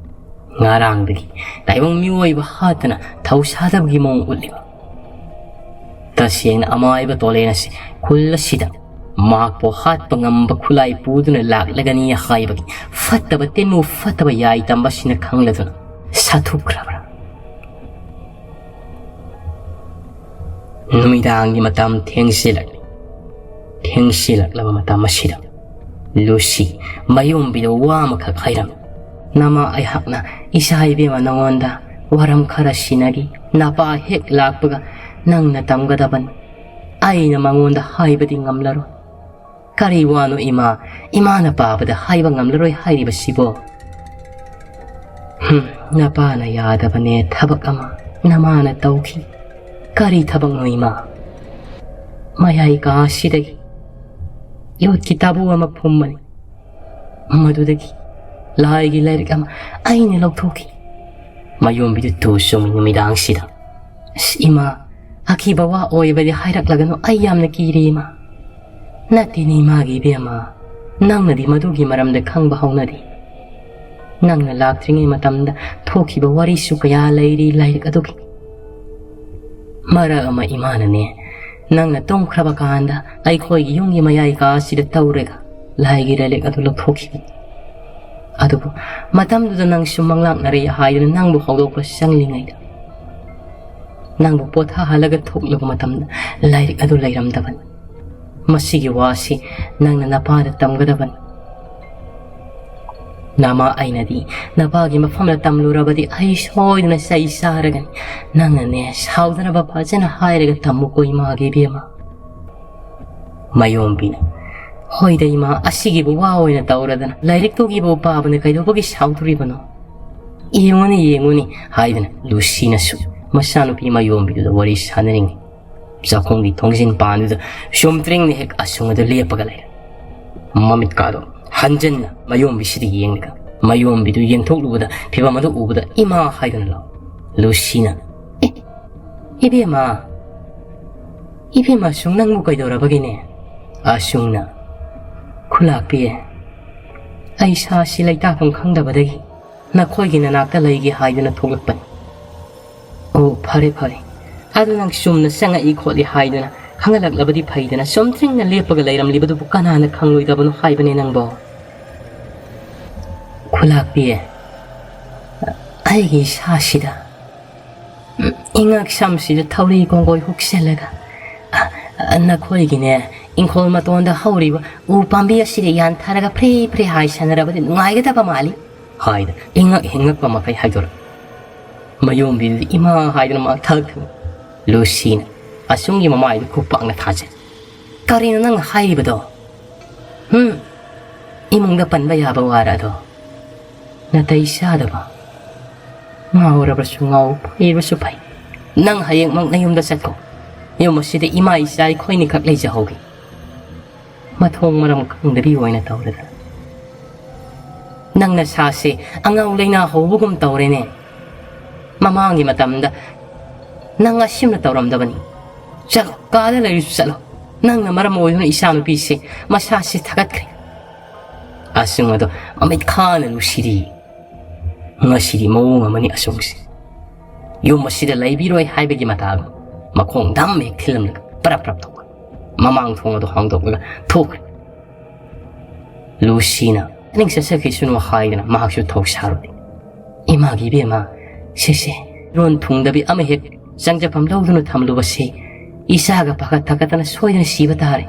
ꯉꯔꯥꯡꯗꯒꯤ ꯇꯥꯏꯕꯪ ꯃꯤꯑꯣꯏꯕ ꯍꯥꯠꯇꯅ ꯊꯧꯁꯥꯗꯕꯒꯤ ꯃꯑꯣꯡ ꯎꯠꯂꯤꯕ, ꯇꯁꯦꯡꯅ ꯑꯃꯥꯏꯕ ꯇꯣꯂꯦꯟ ꯑꯁꯤ ꯈꯨꯜ ꯑꯁꯤꯗ ꯃꯍꯥꯛꯄꯨ ꯍꯥꯠꯄ ꯉꯝꯕ ꯈꯨꯠꯂꯥꯏ ꯄꯨꯗꯨꯅ ꯂꯥꯛꯂꯒꯅꯤ ꯍꯥꯏꯕꯒꯤ ꯐꯠꯇꯕ ꯇꯤꯟꯃꯨ ꯐꯠꯇꯕ ꯌꯥꯏ ꯇꯝꯕꯁꯤꯅ ꯈꯪꯂꯗꯨꯅ ꯁꯥꯊꯨꯈ꯭ꯔꯕ꯭ꯔꯥ? ꯅꯨꯃꯤꯗꯥꯡꯒꯤ ꯃꯇꯝ ꯊꯦꯡꯖꯤꯜꯂꯛꯂꯤ꯫ ꯊꯦꯡꯁꯤꯜꯂꯛꯂꯕ ꯃꯇꯝ ꯑꯁꯤꯗ ꯂꯨꯁꯤ ꯃꯌꯣꯝꯕꯤꯗ ꯋꯥ ꯑꯃꯈꯛ ꯍꯥꯏꯔꯝꯃꯤ꯫ "ꯅꯃꯥ, ꯑꯩꯍꯥꯛꯅ ꯏꯆꯥ ꯏꯕꯦꯝꯃ ꯅꯉꯣꯟꯗ ꯋꯥꯔꯝ ꯈꯔ ꯁꯤꯟꯅꯈꯤ꯫ ꯅꯄꯥ ꯍꯦꯛ ꯂꯥꯛꯄꯒ ꯅꯪꯅ ꯇꯝꯒꯗꯕꯅꯤ꯫ ꯑꯩꯅ ꯃꯉꯣꯟꯗ ꯍꯥꯏꯕꯗꯤ ꯉꯝꯂꯔꯣꯏ꯫" "ꯀꯔꯤ ꯋꯥꯅꯣ ꯏꯃꯥ? ꯏꯃꯥꯅ ꯄꯥꯕꯗ ꯍꯥꯏꯕ ꯉꯝꯂꯔꯣꯏ ꯍꯥꯏꯔꯤꯕꯁꯤꯕꯣ?" "ꯍꯨꯝ, ꯅꯄꯥꯅ ꯌꯥꯗꯕꯅꯦ ꯊꯕꯛ ꯑꯃ ꯅꯃꯥꯅ ꯇꯧꯈꯤ꯫" "ꯀꯔꯤ ꯊꯕꯛꯅꯣ ꯏꯃꯥ?" "ꯃꯌꯥꯏ ꯀꯥ ꯑꯁꯤꯗꯒꯤ ꯌꯣꯠꯀꯤ ꯇꯥꯕꯨ ꯑꯃ ꯐꯨꯝꯕꯅꯤ꯫ ꯃꯗꯨꯗꯒꯤ ꯂꯥꯏꯒꯤ ꯂꯥꯏꯔꯤꯛ ꯑꯃ ꯑꯩꯅ ꯂꯧꯊꯣꯛꯈꯤ꯫" ꯃꯌꯣꯝꯕꯤꯗꯨ ꯇꯨ ꯆꯨꯝꯃꯤ ꯅꯨꯃꯤꯗꯥꯡꯁꯤꯗ꯫ "ꯑꯁ ꯏꯃꯥ, ꯑꯀꯤꯕ ꯋꯥ ꯑꯣꯏꯕꯗꯤ ꯍꯥꯏꯔꯛꯂꯒꯅꯨ, ꯑꯩ ꯌꯥꯝꯅ ꯀꯤꯔꯦ ꯏꯃꯥ꯫" "ꯅꯠꯇꯦꯅꯦ ꯏꯃꯥꯒꯤ ꯏꯕꯦꯝꯃ, ꯅꯪꯅꯗꯤ ꯃꯗꯨꯒꯤ ꯃꯔꯝꯗ ꯈꯪꯕ ꯍꯧꯅꯗꯦ꯫ ꯅꯪꯅ ꯂꯥꯛꯇ꯭ꯔꯤꯉꯩ ꯃꯇꯝꯗ ꯊꯣꯛꯈꯤꯕ ꯋꯥꯔꯤꯁꯨ ꯀꯌꯥ ꯂꯩꯔꯤ ꯂꯥꯏꯔꯤꯛ ꯑꯗꯨꯒꯤ꯫ ꯃꯔꯛ ꯑꯃ ꯏꯃꯥꯅꯅꯦ, ꯅꯪꯅ ꯇꯨꯝꯈ꯭ꯔꯕ ꯀꯥꯟꯗ ꯑꯩꯈꯣꯏꯒꯤ ꯌꯨꯝꯒꯤ ꯃꯌꯥꯏ ꯀꯥ ꯑꯁꯤꯗ ꯇꯧꯔꯒ ꯂꯥꯏꯒꯤ ꯂꯥꯏꯔꯤꯛ ꯑꯗꯨ ꯂꯧꯊꯣꯛꯈꯤꯕꯅꯤ꯫ ꯑꯗꯨꯕꯨ ꯃꯇꯝꯗꯨꯗ ꯅꯪꯁꯨ ꯃꯪꯂꯥꯛꯅꯔꯦ ꯍꯥꯏꯗꯨꯅ ꯅꯪꯕꯨ ꯍꯧꯗꯣꯛꯄ ꯆꯪꯂꯤꯉꯩꯗ ꯅꯪꯕꯨ ꯄꯣꯊꯥꯍꯜꯂꯒ ꯊꯣꯛꯂꯨꯕ ꯃꯇꯝꯗ ꯂꯥꯏꯔꯤꯛ ꯑꯗꯨ ꯂꯩꯔꯝꯗꯕꯅꯤ꯫ ꯃꯁꯤꯒꯤ ꯋꯥꯁꯤ ꯅꯪꯅ ꯅꯄꯥꯗ ꯇꯝꯒꯗꯕꯅꯤ꯫ ꯅꯃꯥ, ꯑꯩꯅꯗꯤ ꯅꯄꯥꯒꯤ ꯃꯐꯝꯗ ꯇꯝꯂꯨꯔꯕꯗꯤ ꯑꯩ ꯁꯣꯏꯗꯅ ꯆꯩ ꯆꯥꯔꯒꯅꯤ꯫ ꯅꯪꯅꯅꯦ ꯁꯥꯎꯗꯅꯕ ꯐꯖꯅ ꯍꯥꯏꯔꯒ ꯇꯝꯃꯨꯀꯣ ꯏꯃꯥꯒꯤ ꯏꯕꯦꯝꯃ꯫" ꯃꯌꯣꯝꯕꯤꯅ, "ꯍꯣꯏꯗ ꯏꯃꯥ, ꯑꯁꯤꯒꯤꯕꯨ ꯋꯥ ꯑꯣꯏꯅ ꯇꯧꯔꯗꯅ, ꯂꯥꯏꯔꯤꯛꯇꯨꯒꯤꯕꯨ ꯄꯥꯕꯅ ꯀꯩꯗꯧꯕꯒꯤ ꯁꯥꯎꯗꯣꯔꯤꯕꯅꯣ? ꯌꯦꯡꯉꯨꯅꯤ, ꯌꯦꯡꯉꯨꯅꯤ" ꯍꯥꯏꯗꯅ ꯂꯨꯁꯤꯅꯁꯨ ꯃꯆꯥꯅꯨꯄꯤ ꯃꯌꯣꯝꯕꯤꯗꯨꯗ ꯋꯥꯔꯤ ꯁꯥꯟꯅꯔꯤꯉꯩ ꯆꯥꯛꯈꯨꯝꯒꯤ ꯊꯣꯡꯖꯤꯟ ꯄꯥꯟꯗꯨꯗ ꯆꯨꯝꯇ꯭ꯔꯤꯡꯅ ꯍꯦꯛ ꯑꯁꯨꯡ ꯑꯗꯨ ꯂꯦꯞꯄꯒ ꯂꯩꯔꯦ꯫ ꯃꯃꯤꯠꯀꯥꯗꯣ ꯍꯟꯖꯟꯅ ꯃꯌꯣꯝꯕꯤꯁꯤꯗ ꯌꯦꯡꯂꯒ, ꯃꯌꯣꯝꯕꯤꯗꯨ ꯌꯦꯡꯊꯣꯛꯂꯨꯕꯗ, ꯐꯤꯕꯝ ꯑꯗꯨ ꯎꯕꯗ ꯏꯃꯥ ꯍꯥꯏꯗꯨꯅ ꯂꯥꯎ꯫ ꯂꯨꯁꯤꯅ, "ꯑꯦ, ꯏꯕꯦꯝꯃ, ꯏꯕꯦꯝꯃ, ꯑꯁꯨꯡ ꯅꯪꯕꯨ ꯀꯩꯗꯧꯔꯕꯒꯤꯅꯦ?" ꯑꯁꯨꯡꯅ, "ꯈꯨꯂꯥꯛꯄꯤ, ꯑꯩ ꯁꯥꯁꯤ ꯂꯩꯇꯥꯐꯝ ꯈꯪꯗꯕꯗꯒꯤ ꯅꯈꯣꯏꯒꯤ ꯅꯅꯥꯛꯇ ꯂꯩꯒꯦ ꯍꯥꯏꯗꯨꯅ ꯊꯣꯛꯂꯛꯄꯅꯤ꯫" "ꯑꯣ, ꯐꯔꯦ, ꯐꯔꯦ꯫ ꯑꯗꯨ ꯅꯪ ꯆꯨꯝꯅ ꯆꯪꯉꯛꯏ ꯈꯣꯠꯂꯤ ꯍꯥꯏꯗꯨꯅ ꯈꯪꯍꯜꯂꯛꯂꯕꯗꯤ ꯐꯩꯗꯅ, ꯆꯨꯝꯗ꯭ꯔꯤꯡꯅ ꯂꯦꯞꯄꯒ ꯂꯩꯔꯝꯂꯤꯕꯗꯨꯕꯨ ꯀꯅꯥꯅ ꯈꯪꯂꯣꯏꯗꯕꯅꯣ ꯍꯥꯏꯕꯅꯦ ꯅꯪꯕꯣ?" "ꯈꯨꯂꯥꯛꯄꯤ, ꯑꯩꯒꯤ ꯏꯁꯥꯁꯤꯗ, ꯏꯉꯛ ꯁꯝꯁꯤꯗ ꯊꯧꯔꯤ ꯀꯣꯡꯒꯣꯏ ꯍꯨꯛꯆꯜꯂꯒ, ꯑ, ꯑ, ꯅꯈꯣꯏꯒꯤꯅꯦ, "ꯏꯪꯈꯣꯜ ꯃꯇꯣꯟꯗ ꯍꯧꯔꯤꯕ ꯎ ꯄꯥꯝꯕꯤ ꯑꯁꯤꯗ ꯌꯥꯟꯊꯔꯒ ꯐ꯭ꯔꯤ ꯐ꯭ꯔꯤ ꯍꯥꯏ ꯁꯥꯟꯅꯔꯕꯗꯤ ꯅꯨꯡꯉꯥꯏꯒꯗꯕ ꯃꯥꯜꯂꯤ" ꯍꯥꯏꯗꯅ ꯏꯉꯛ ꯍꯤꯡꯉꯛꯄ ꯃꯈꯩ ꯍꯥꯏꯗꯣꯔꯛꯏ꯫ ꯃꯌꯣꯝꯕꯤꯗꯨꯗꯤ ꯏꯃꯥ ꯍꯥꯏꯗꯨꯅ ꯃꯥꯡꯊꯥꯛ ꯊꯝꯃꯤ꯫ ꯂꯨꯁꯤꯅ ꯑꯁꯨꯝꯒꯤ ꯃꯃꯥꯏꯗꯨ ꯈꯨꯄꯥꯛꯅ ꯊꯥꯖꯩ꯫ "ꯀꯔꯤꯅꯣ ꯅꯪꯅ ꯍꯥꯏꯔꯤꯕꯗꯣ? ꯍꯨꯝ? ꯏꯃꯨꯡꯗ ꯄꯟꯕ ꯌꯥꯕ ꯋꯥꯔ ꯑꯗꯣ? ꯅꯥꯇꯩ ꯆꯥꯗꯕ꯫ ꯉꯥꯎꯔꯕꯁꯨ ꯉꯥꯎ, ꯐꯩꯔꯕꯁꯨ ꯐꯩ꯫ ꯅꯪ ꯍꯌꯦꯡꯃꯛ ꯅꯌꯨꯝꯗ ꯆꯠꯈꯣ꯫ ꯌꯨꯝ ꯑꯁꯤꯗ ꯏꯃꯥ ꯏꯆꯥ ꯑꯩꯈꯣꯏꯅꯤꯈꯛ ꯂꯩꯖꯍꯧꯒꯦ꯫ ꯃꯊꯣꯡ ꯃꯔꯝ ꯈꯪꯗꯕꯤ ꯑꯣꯏꯅ ꯇꯧꯔꯗꯅ꯫ ꯅꯪ ꯅꯁꯥꯁꯦ ꯑꯉꯥꯎ ꯂꯩꯅꯥ ꯍꯧꯕꯒꯨꯝ ꯇꯧꯔꯦꯅꯦ꯫ ꯃꯃꯥꯡꯒꯤ ꯃꯇꯝꯗ ꯅꯪ ꯑꯁꯤꯝꯅ ꯇꯧꯔꯝꯗꯕꯅꯤ꯫ ꯆꯠꯂꯣ, ꯀꯥꯗ ꯂꯩꯔꯁꯨ ꯆꯠꯂꯣ꯫ ꯅꯪꯅ ꯃꯔꯝ ꯑꯣꯏꯗꯨꯅ ꯏꯆꯥꯅꯨꯄꯤꯁꯦ ꯃꯁꯥꯁꯦ ꯊꯥꯒꯠꯈ꯭ꯔꯦ꯫" ꯑꯁꯨꯝ ꯑꯗꯣ ꯃꯃꯤꯠ ꯈꯥꯅ ꯂꯨꯁꯤꯔꯤ꯫ ꯉꯁꯤꯗꯤ ꯃꯑꯣꯡ ꯑꯃꯅꯤ ꯑꯁꯨꯝꯁꯦ꯫ ꯌꯨꯝ ꯑꯁꯤꯗ ꯂꯩꯕꯤꯔꯣꯏ ꯍꯥꯏꯕꯒꯤ ꯃꯇꯥꯒꯨꯝ ꯃꯈꯣꯡ ꯙꯝ ꯍꯦꯛ ꯊꯤꯜꯂꯝꯂꯒ ꯄꯔꯞ ꯄꯔꯞ ꯇꯧꯕ꯫ ꯃꯃꯥꯡ ꯊꯣꯡ ꯑꯗꯨ ꯍꯥꯡꯗꯣꯛꯂꯒ ꯊꯣꯛꯈ꯭ꯔꯦ꯫ ꯂꯨꯁꯤꯅ ꯅꯤꯡ ꯆꯠꯆꯈꯤꯁꯅꯨ ꯍꯥꯏꯗꯅ ꯃꯍꯥꯛꯁꯨ ꯊꯧ ꯁꯥꯔꯨꯔꯦ꯫ "ꯏꯃꯥꯒꯤ ꯏꯕꯦꯝꯃ, ꯁꯦ ꯁꯦ, ꯂꯣꯟ ꯊꯨꯡꯗꯕꯤ ꯑꯃ ꯍꯦꯛ ꯆꯪꯖꯐꯝ ꯂꯧꯗꯨꯅ ꯊꯝꯂꯨꯕꯁꯦ ꯏꯆꯥꯒ ꯄꯥꯈꯠ ꯊꯀꯠꯇꯅ ꯁꯣꯏꯗꯅ ꯁꯤꯕ ꯇꯥꯔꯦ꯫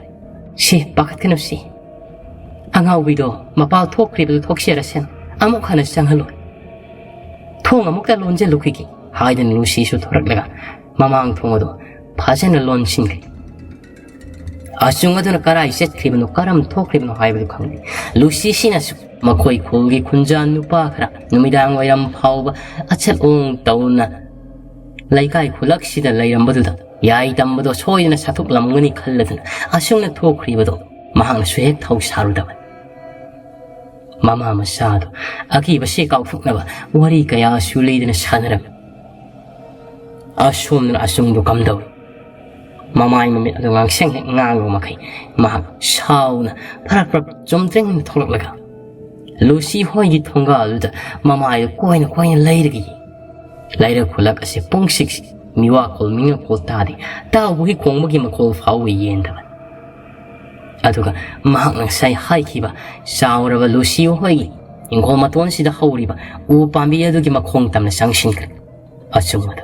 ꯁꯦ, ꯄꯥꯈꯠꯀꯅꯨ ꯁꯦ꯫ ꯑꯉꯥꯎꯕꯤꯗꯣ ꯃꯄꯥꯜ ꯊꯣꯛꯈ꯭ꯔꯤꯕꯗꯨ ꯊꯣꯛꯆꯔꯁꯅꯨ, ꯑꯃꯨꯛ ꯍꯟꯅ ꯆꯪꯍꯜꯂꯣꯏ꯫ ꯊꯣꯡ ꯑꯃꯨꯛꯇ ꯂꯣꯟꯖꯜꯂꯨꯈꯤꯒꯦ" ꯍꯥꯏꯗꯨꯅ ꯂꯨꯁꯤꯁꯨ ꯊꯣꯔꯛꯂꯒ ꯃꯃꯥꯡ ꯊꯣꯡ ꯑꯗꯨ ꯐꯖꯅ ꯂꯣꯟꯁꯤꯟꯈ꯭ꯔꯦ꯫ ꯑꯆꯨꯡ ꯑꯗꯨꯅ ꯀꯔꯥꯏ ꯆꯠꯈ꯭ꯔꯤꯕꯅꯣ, ꯀꯔꯝ ꯊꯣꯛꯈ꯭ꯔꯤꯕꯅꯣ ꯍꯥꯏꯕꯗꯨ ꯈꯪꯗꯦ꯫ ꯂꯨꯁꯤꯁꯤꯅꯁꯨ ꯃꯈꯣꯏ ꯈꯨꯜꯒꯤ ꯈꯨꯟꯖꯥ ꯅꯨꯄꯥ ꯈꯔ ꯅꯨꯃꯤꯗꯥꯡ ꯋꯥꯏꯔꯝ ꯐꯥꯎꯕ ꯑꯆꯠ ꯑꯣꯡ ꯇꯧꯅ ꯂꯩꯀꯥꯏ ꯈꯨꯂꯛꯁꯤꯗ ꯂꯩꯔꯝꯕꯗꯨꯗ ꯌꯥꯏ ꯇꯝꯕꯗꯣ ꯁꯣꯏꯗꯅ ꯁꯥꯊꯣꯛꯂꯝꯒꯅꯤ ꯈꯜꯂꯗꯨꯅ ꯑꯁꯨꯝꯅ ꯊꯣꯛꯈ꯭ꯔꯤꯕꯗꯣ ꯃꯍꯥꯛꯅꯁꯨ ꯍꯦꯛ ꯊꯧ ꯁꯥꯔꯨꯗꯕꯅꯤ꯫ ꯃꯃꯥ ꯃꯆꯥꯗꯨ ꯑꯀꯤꯕꯁꯦ ꯀꯥꯎꯊꯣꯛꯅꯕ ꯋꯥꯔꯤ ꯀꯌꯥꯁꯨ ꯂꯩꯗꯅ ꯁꯥꯟꯅꯔꯝꯃꯤ꯫ ꯑꯁꯣꯝꯗꯅ ꯑꯆꯨꯡꯗꯨ ꯀꯝꯗꯧꯏ? ꯃꯃꯥꯏ ꯃꯃꯤꯠ ꯑꯗꯨ ꯉꯥꯡꯁꯪ ꯍꯦꯛ ꯉꯥꯡꯕ ꯃꯈꯩ ꯃꯍꯥꯛ ꯁꯥꯎꯅ ꯐꯔꯛ ꯐꯔꯛ ꯆꯨꯝꯗ꯭ꯔꯤꯡ ꯊꯣꯛꯂꯛꯂꯒ ꯂꯨꯁꯤ ꯍꯣꯏꯒꯤ ꯊꯣꯡꯒꯥꯜꯗꯨꯗ ꯃꯃꯥꯏꯗꯨ ꯀꯣꯏꯅ ꯀꯣꯏꯅ ꯂꯩꯔꯒ ꯌꯦꯡꯏ꯫ ꯂꯩꯔꯛ ꯈꯨꯂꯛ ꯑꯁꯤ ꯄꯨꯡꯁꯤꯛ ꯃꯤꯋꯥꯈꯣꯜ ꯃꯤꯉꯛꯈꯣꯜ ꯇꯥꯗꯦ, ꯇꯥꯎꯕꯒꯤ ꯈꯣꯡꯕꯒꯤ ꯃꯈꯣꯜ ꯐꯥꯎꯕ ꯌꯦꯟꯗꯕꯅꯤ꯫ ꯑꯗꯨꯒ ꯃꯍꯥꯛꯅ ꯉꯁꯥꯏ ꯍꯥꯏꯈꯤꯕ ꯆꯥꯎꯔꯕ ꯂꯨꯁꯤ ꯍꯣꯏꯒꯤ ꯏꯪꯈꯣꯜ ꯃꯇꯣꯟꯁꯤꯗ ꯍꯧꯔꯤꯕ ꯎ ꯄꯥꯝꯕꯤ ꯑꯗꯨꯒꯤ ꯃꯈꯣꯡ ꯇꯝꯅ ꯆꯪꯁꯤꯟꯈ꯭ꯔꯦ꯫ ꯑꯆꯨꯝꯕꯗꯣ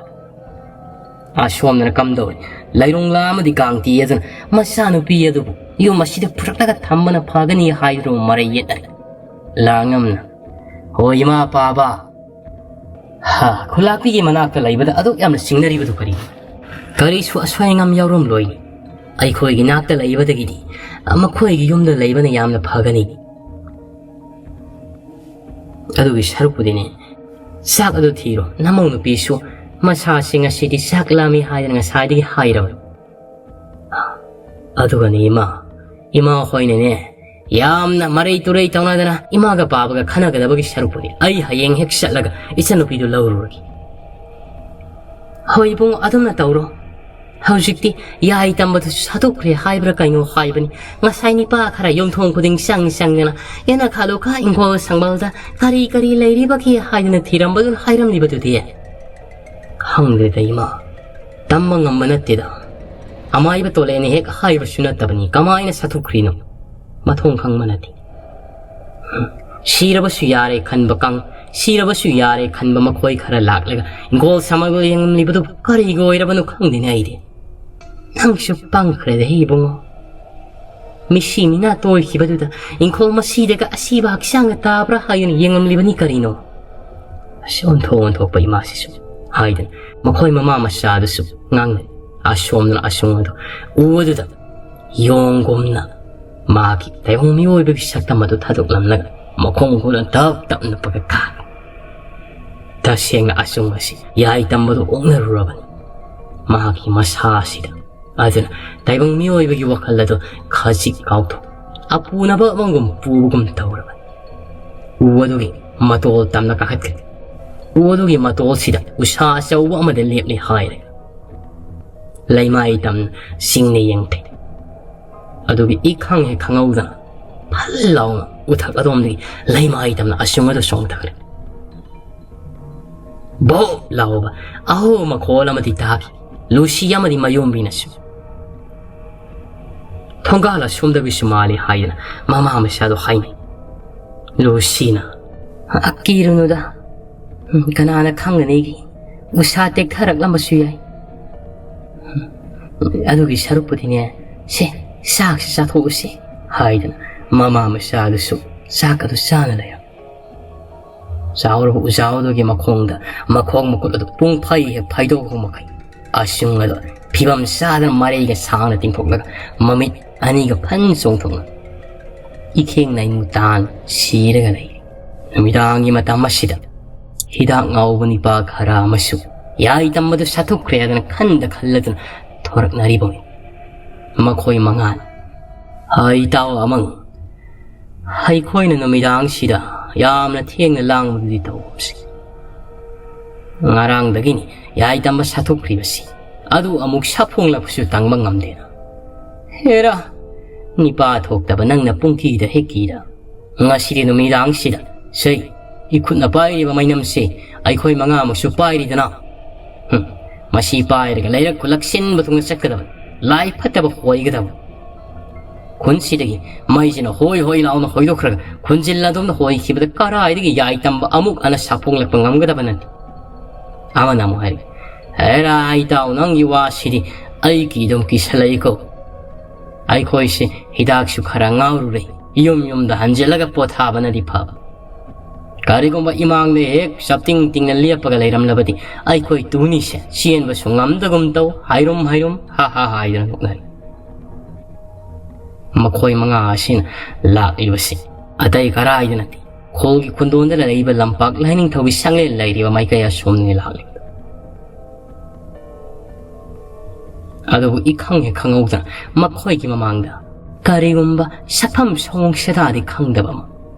ꯑꯁꯣꯝꯗꯅ ꯀꯝꯗꯧꯔꯤ? ꯂꯩꯔꯣꯡꯂꯥ ꯑꯃꯗꯤ ꯀꯥꯡꯇꯤ ꯑꯗꯨꯅ ꯃꯆꯥꯅꯨꯄꯤ ꯑꯗꯨꯕꯨ ꯌꯨꯝ ꯑꯁꯤꯗ ꯄꯨꯔꯛꯂꯒ ꯊꯝꯕꯅ ꯐꯒꯅꯤ ꯍꯥꯏꯗꯨꯅ ꯃꯔꯩ ꯌꯦꯠꯅꯔꯤ꯫ ꯂꯥꯡꯉꯝꯅ, "ꯍꯣꯏ, ꯏꯃꯥ ꯄꯥꯕ, ꯍꯥ, ꯈꯨꯂꯥꯛꯄꯤꯒꯤ ꯃꯅꯥꯛꯇ ꯂꯩꯕꯗ ꯑꯗꯨꯛ ꯌꯥꯝꯅ ꯆꯤꯡꯅꯔꯤꯕꯗꯨ ꯀꯔꯤꯒꯤꯅꯣ? ꯀꯔꯤꯁꯨ ꯑꯁꯣꯏ ꯑꯉꯥꯝ ꯌꯥꯎꯔꯝꯂꯣꯏ꯫ ꯑꯩꯈꯣꯏꯒꯤ ꯅꯥꯛꯇ ꯂꯩꯕꯗꯒꯤꯗꯤ ꯃꯈꯣꯏꯒꯤ ꯌꯨꯝꯗ ꯂꯩꯕꯅ ꯌꯥꯝꯅ ꯐꯒꯅꯤ꯫ ꯑꯗꯨꯒꯤ ꯁꯔꯨꯛꯄꯨꯗꯤꯅꯦ, ꯆꯥꯛ ꯑꯗꯨ ꯊꯤꯔꯣ꯫ ꯅꯃꯧ ꯅꯨꯄꯤꯁꯨ ꯃꯁꯥꯁꯤ ꯉꯁꯤꯗꯤ ꯆꯥꯛ ꯂꯥꯝꯃꯤ ꯍꯥꯏꯗꯅ ꯉꯁꯥꯏꯗꯒꯤ ꯍꯥꯏꯔꯕꯅꯤ꯫ ꯑꯗꯨꯒꯅꯦ ꯏꯃꯥ, ꯏꯃꯥ ꯍꯣꯏꯅꯅꯦ ꯌꯥꯝꯅ ꯃꯔꯩ ꯇꯨꯔꯩ ꯇꯧꯅꯗꯅ ꯏꯃꯥꯒ ꯄꯥꯕꯒ ꯈꯟꯅꯒꯗꯕꯒꯤ ꯁꯔꯨꯛꯄꯨꯗꯤ ꯑꯩ ꯍꯌꯦꯡ ꯍꯦꯛ ꯆꯠꯂꯒ ꯏꯆꯟꯅꯨꯄꯤꯗꯨ ꯂꯧꯔꯨꯔꯒꯦ꯫ ꯍꯣꯏ ꯏꯕꯨꯡꯉꯣ, ꯑꯗꯨꯝꯅ ꯇꯧꯔꯣ꯫ ꯍꯧꯖꯤꯛꯇꯤ ꯌꯥꯏ ꯇꯝꯕꯗꯨꯁꯨ ꯁꯥꯗꯣꯛꯈ꯭ꯔꯦ ꯍꯥꯏꯕ꯭ꯔꯥ ꯀꯩꯅꯣ ꯍꯥꯏꯕꯅꯤ꯫ ꯉꯁꯥꯏ ꯅꯤꯄꯥ ꯈꯔ ꯌꯨꯝꯊꯣꯡ ꯈꯨꯗꯤꯡ ꯆꯪ ꯆꯪꯗꯅ ꯌꯦꯅꯈꯥ ꯂꯨꯈꯥ ꯏꯪꯈꯣꯜ ꯁꯪꯕꯜꯗ ꯀꯔꯤ ꯀꯔꯤ ꯂꯩꯔꯤꯕꯒꯦ ꯍꯥꯏꯗꯅ ꯊꯤꯔꯝꯕꯗꯨꯅ ꯍꯥꯏꯔꯝꯂꯤꯕꯗꯨꯗꯤ꯫ ꯈꯪꯗꯦꯗ ꯏꯃꯥ, ꯇꯝꯕ ꯉꯝꯕ ꯅꯠꯇꯦꯗ꯫ ꯑꯃꯥꯏꯕ ꯇꯣꯂꯦꯅ ꯍꯦꯛ ꯍꯥꯏꯕꯁꯨ ꯅꯠꯇꯕꯅꯤ, ꯀꯃꯥꯏꯅ ꯁꯥꯊꯨꯈ꯭ꯔꯤꯅꯣ? ꯃꯊꯣꯡ ꯈꯪꯕ ꯅꯠꯇꯦ꯫ ꯁꯤꯔꯕꯁꯨ ꯌꯥꯔꯦ ꯈꯟꯕ ꯀꯥꯡ, ꯁꯤꯔꯕꯁꯨ ꯌꯥꯔꯦ ꯈꯟꯕ ꯃꯈꯣꯏ ꯈꯔ ꯂꯥꯛꯂꯒ ꯏꯪꯈꯣꯜ ꯁꯝꯕꯜ ꯌꯦꯡꯂꯤꯕꯗꯨ ꯀꯔꯤꯒꯤ ꯑꯣꯏꯔꯕꯅꯣ ꯈꯪꯗꯦꯅꯦ ꯑꯩꯗꯤ꯫ ꯅꯪꯁꯨ ꯄꯪꯈ꯭ꯔꯦꯗ ꯏꯕꯨꯡꯉꯣ꯫ ꯃꯤꯁꯤ ꯃꯤꯅꯥ ꯇꯣꯏꯈꯤꯕꯗꯨꯗ ꯏꯪꯈꯣꯜ ꯃꯁꯤꯗꯒ ꯑꯁꯤꯕ ꯍꯛꯆꯥꯡꯒ ꯇꯥꯕ꯭ꯔꯥ ꯍꯥꯏꯗꯨꯅ ꯌꯦꯡꯂꯝꯂꯤꯕꯅꯤ ꯀꯔꯤꯅꯣ? ꯑꯁ, ꯑꯣꯟꯊꯣꯛ ꯑꯣꯟꯊꯣꯛꯄ ꯏꯃꯥꯁꯤꯁꯨ, ꯍꯥꯏꯗꯅ ꯃꯈꯣꯏ ꯃꯃꯥ ꯃꯆꯥꯗꯨꯁꯨ ꯉꯥꯡꯅꯩ꯫ ꯑꯁꯣꯝꯗꯅ ꯑꯁꯨꯝ ꯑꯗꯨ ꯎꯕꯗꯨꯗ ꯌꯣꯡꯒꯨꯝꯅ ꯃꯥꯒꯤ ꯇꯥꯏꯕꯪ ꯃꯤꯑꯣꯏꯕꯒꯤ ꯁꯛꯇꯝ ꯑꯗꯨ ꯊꯥꯗꯣꯛꯂꯝꯂꯒ ꯃꯈꯣꯡ ꯈꯨꯠꯅ ꯇꯞ ꯇꯞꯅ ꯄꯀꯛ ꯀꯥ꯫ ꯇꯁꯦꯡꯅ ꯑꯆꯨꯝꯕꯁꯤ ꯌꯥꯏ ꯇꯝꯕꯗꯨ ꯑꯣꯛꯅꯔꯨꯔꯕꯅꯤ꯫ ꯃꯍꯥꯛꯀꯤ ꯃꯁꯥ ꯑꯁꯤꯗ ꯑꯗꯨꯅ ꯇꯥꯏꯕꯪ ꯃꯤꯑꯣꯏꯕꯒꯤ ꯋꯥꯈꯜ ꯑꯗꯨ ꯈꯖꯤꯛ ꯀꯥꯎꯊꯣꯛ ꯑꯄꯨꯅꯕ ꯑꯃꯒꯨꯝ ꯄꯨꯕꯒꯨꯝ ꯇꯧꯔꯕꯅꯤ꯫ ꯎ ꯑꯗꯨꯒꯤ ꯃꯇꯣꯜ ꯇꯝꯅ ꯀꯥꯈꯠꯈ꯭ꯔꯦ꯫ ꯎ ꯑꯗꯨꯒꯤ ꯃꯇꯣꯜꯁꯤꯗ ꯎꯁꯥ ꯑꯆꯧꯕ ꯑꯃꯗ ꯂꯦꯞꯂꯦ ꯍꯥꯏꯔꯦ꯫ ꯂꯩꯃꯥꯏ ꯇꯝꯅ ꯆꯤꯡꯅ ꯌꯦꯡꯊꯩ꯫ ꯑꯗꯨꯒꯤ ꯏꯈꯪ ꯍꯦꯛ ꯈꯪꯍꯧꯗꯅ ꯐꯜ ꯂꯥꯎꯅ ꯎꯊꯛ ꯑꯗꯣꯝꯗꯒꯤ ꯂꯩꯃꯥꯏ ꯇꯝꯅ ꯑꯁꯨꯡ ꯑꯗꯨ ꯆꯣꯡꯊꯈ꯭ꯔꯦ꯫ ꯚꯣꯞ ꯂꯥꯎꯕ ꯑꯍꯣ ꯃꯈꯣꯜ ꯑꯃꯗꯤ ꯇꯥꯈꯤ꯫ ꯂꯨꯁꯤ ꯑꯃꯗꯤ ꯃꯌꯣꯝꯕꯤꯅꯁꯨ ꯊꯣꯡꯒꯥꯜ ꯑꯁꯣꯝꯗꯒꯤꯁꯨ ꯃꯥꯜꯂꯤ ꯍꯥꯏꯗꯅ ꯃꯃꯥ ꯃꯆꯥꯗꯣ ꯍꯥꯏꯅꯩ꯫ ꯂꯨꯁꯤꯅ, "ꯑꯀꯤꯔꯨꯅꯨꯗ, ꯀꯅꯥꯅ ꯈꯪꯒꯅꯤꯒꯤ ꯎꯁꯥ ꯇꯦꯛꯊꯔꯛꯂꯝꯕꯁꯨ ꯌꯥꯏ꯫ "ꯑꯗꯨꯒꯤ ꯁꯔꯨꯛꯄꯨꯗꯤꯅꯦ, ꯁꯦ, ꯆꯥꯛꯁꯤ ꯆꯥꯊꯣꯛꯎꯁꯤ" ꯍꯥꯏꯗꯅ ꯃꯃꯥ ꯃꯆꯥꯗꯨꯁꯨ ꯆꯥꯛ ꯑꯗꯨ ꯆꯥꯅ ꯂꯩꯔꯝꯃꯤ꯫ ꯆꯥꯎꯔꯕ ꯎꯖꯥꯎꯗꯨꯒꯤ ꯃꯈꯣꯡꯗ ꯃꯈꯣꯡ ꯃꯈꯨꯠ ꯑꯗꯨ ꯄꯨꯡ ꯐꯩ ꯍꯦꯛ ꯐꯩꯗꯣꯛꯄ ꯃꯈꯩ ꯑꯁꯨꯡ ꯑꯗꯨ ꯐꯤꯕꯝ ꯆꯥꯗꯅ ꯃꯔꯩꯒ ꯁꯥꯡꯅ ꯇꯤꯡꯊꯣꯛꯂꯒ ꯃꯃꯤꯠ ꯑꯅꯤꯒ ꯐꯟ ꯆꯣꯡꯊꯣꯛꯅ ꯏꯈꯦꯡ ꯅꯩꯃꯨ ꯇꯥꯅ ꯁꯤꯔꯒ ꯂꯩ꯫ ꯅꯨꯃꯤꯗꯥꯡꯒꯤ ꯃꯇꯝ ꯑꯁꯤꯗ ꯍꯤꯗꯥꯛ ꯉꯥꯎꯕ ꯅꯤꯄꯥ ꯈꯔ ꯑꯃꯁꯨ ꯌꯥꯏ ꯇꯝꯕꯗꯨ ꯁꯥꯊꯨꯈ꯭ꯔꯦ ꯍꯥꯏꯗꯅ ꯈꯟꯗ ꯈꯜꯂꯗꯨꯅ ꯊꯣꯔꯛꯅꯔꯤꯕꯅꯤ꯫ ꯃꯈꯣꯏ ꯃꯉꯥꯅ, "ꯍꯩ ꯇꯥꯎ ꯑꯃꯪ, ꯑꯩꯈꯣꯏꯅ ꯅꯨꯃꯤꯗꯥꯡꯁꯤꯗ ꯌꯥꯝꯅ ꯊꯦꯡꯅ ꯂꯥꯡꯕꯗꯨꯗꯤ ꯇꯧꯒꯨꯝꯁꯤ꯫ ꯉꯔꯥꯡꯗꯒꯤꯅꯤ ꯌꯥꯏ ꯇꯝꯕ ꯁꯥꯊꯣꯛꯈ꯭ꯔꯤꯕꯁꯤ, ꯑꯗꯨ ꯑꯃꯨꯛ ꯁꯥꯐꯣꯡꯂꯛꯄꯁꯨ ꯇꯝꯕ ꯉꯝꯗꯦꯅ꯫ ꯍꯦꯔꯥ, ꯅꯤꯄꯥ ꯊꯣꯛꯇꯕ ꯅꯪꯅ ꯄꯨꯡꯊꯤꯗ ꯍꯦꯛ ꯀꯤꯔ꯫ ꯉꯁꯤꯗꯤ ꯅꯨꯃꯤꯗꯥꯡꯁꯤꯗ, ꯁꯦ, ꯏꯈꯨꯠꯅ ꯄꯥꯏꯔꯤꯕ ꯃꯩꯅꯝꯁꯦ ꯑꯩꯈꯣꯏ ꯃꯉꯥꯃꯛꯁꯨ ꯄꯥꯏꯔꯤꯗꯅ꯫ ꯍꯨꯝ, ꯃꯁꯤ ꯄꯥꯏꯔꯒ ꯂꯩꯔꯛ ꯈꯨꯜꯂꯛ ꯁꯤꯟꯕ ꯊꯨꯡꯅ ꯆꯠꯀꯗꯕ, ꯂꯥꯏ ꯐꯠꯇꯕ ꯍꯣꯏꯒꯗꯕ꯫ ꯈꯨꯟꯁꯤꯗꯒꯤ ꯃꯩꯁꯤꯅ ꯍꯣꯏ ꯍꯣꯏ ꯂꯥꯎꯅ ꯍꯣꯏꯗꯣꯛꯈ꯭ꯔꯒ ꯈꯨꯟꯖꯤꯜ ꯑꯗꯣꯝꯗ ꯍꯣꯏꯈꯤꯕꯗ ꯀꯔꯥꯏꯗꯒꯤ ꯌꯥꯏ ꯇꯝꯕ ꯑꯃꯨꯛ ꯍꯟꯅ ꯁꯥꯐꯣꯡꯂꯛꯄ ꯉꯝꯒꯗꯕ ꯅꯠꯇꯦ?" ꯑꯃꯅ ꯑꯃꯨꯛ ꯍꯥꯏꯔꯤ, "ꯍꯦꯔꯥ, ꯏꯇꯥꯎ, ꯅꯪꯒꯤ ꯋꯥꯁꯤꯗꯤ ꯑꯩ ꯀꯤꯗꯨꯝ ꯀꯤꯁꯜꯂꯛꯏꯀꯣ꯫ ꯑꯩꯈꯣꯏꯁꯦ ꯍꯤꯗꯥꯛꯁꯨ ꯈꯔ ꯉꯥꯎꯔꯨꯔꯦ, ꯌꯨꯝ ꯌꯨꯝꯗ ꯍꯟꯖꯤꯜꯂꯒ ꯄꯣꯊꯥꯕꯅꯗꯤ ꯐꯕ꯫ ꯀꯔꯤꯒꯨꯝꯕ ꯏꯃꯥꯡꯗ ꯍꯦꯛ ꯆꯞꯇꯤꯡ ꯇꯤꯡꯅ ꯂꯦꯞꯄꯒ ꯂꯩꯔꯝꯂꯕꯗꯤ ꯑꯩꯈꯣꯏ ꯇꯨꯅꯤꯁꯦ ꯆꯦꯟꯕꯁꯨ ꯉꯝꯗꯒꯨꯝ ꯇꯧ, ꯍꯥꯏꯔꯨꯝ ꯍꯥꯏꯔꯨꯝ, ꯍꯥ ꯍꯥ ꯍꯥꯏꯗꯨꯅ ꯅꯣꯛꯅꯔꯤ꯫" ꯃꯈꯣꯏ ꯃꯉꯥ ꯑꯁꯤꯅ ꯂꯥꯛꯂꯤꯕꯁꯤ ꯑꯇꯩ ꯀꯔꯥꯏꯗ ꯅꯠꯇꯦ, ꯈꯣꯜꯒꯤ ꯈꯨꯟꯗꯣꯟꯗ ꯂꯩꯔꯤꯕ ꯂꯝꯄꯥꯛ ꯂꯥꯏꯅꯤꯡꯊꯧꯒꯤ ꯁꯪꯂꯦꯟ ꯂꯩꯔꯤꯕ ꯃꯥꯏꯀꯩ ꯑꯁꯣꯝꯅꯤ ꯂꯥꯛꯂꯤꯕ꯫ ꯑꯗꯨꯕꯨ ꯏꯈꯪ ꯍꯦꯛ ꯈꯪꯍꯧꯗꯅ ꯃꯈꯣꯏꯒꯤ ꯃꯃꯥꯡꯗ ꯀꯔꯤꯒꯨꯝꯕ ꯁꯛꯐꯝ ꯁꯑꯣꯡ ꯁꯗꯥꯗꯤ ꯈꯪꯗꯕ ꯑꯃ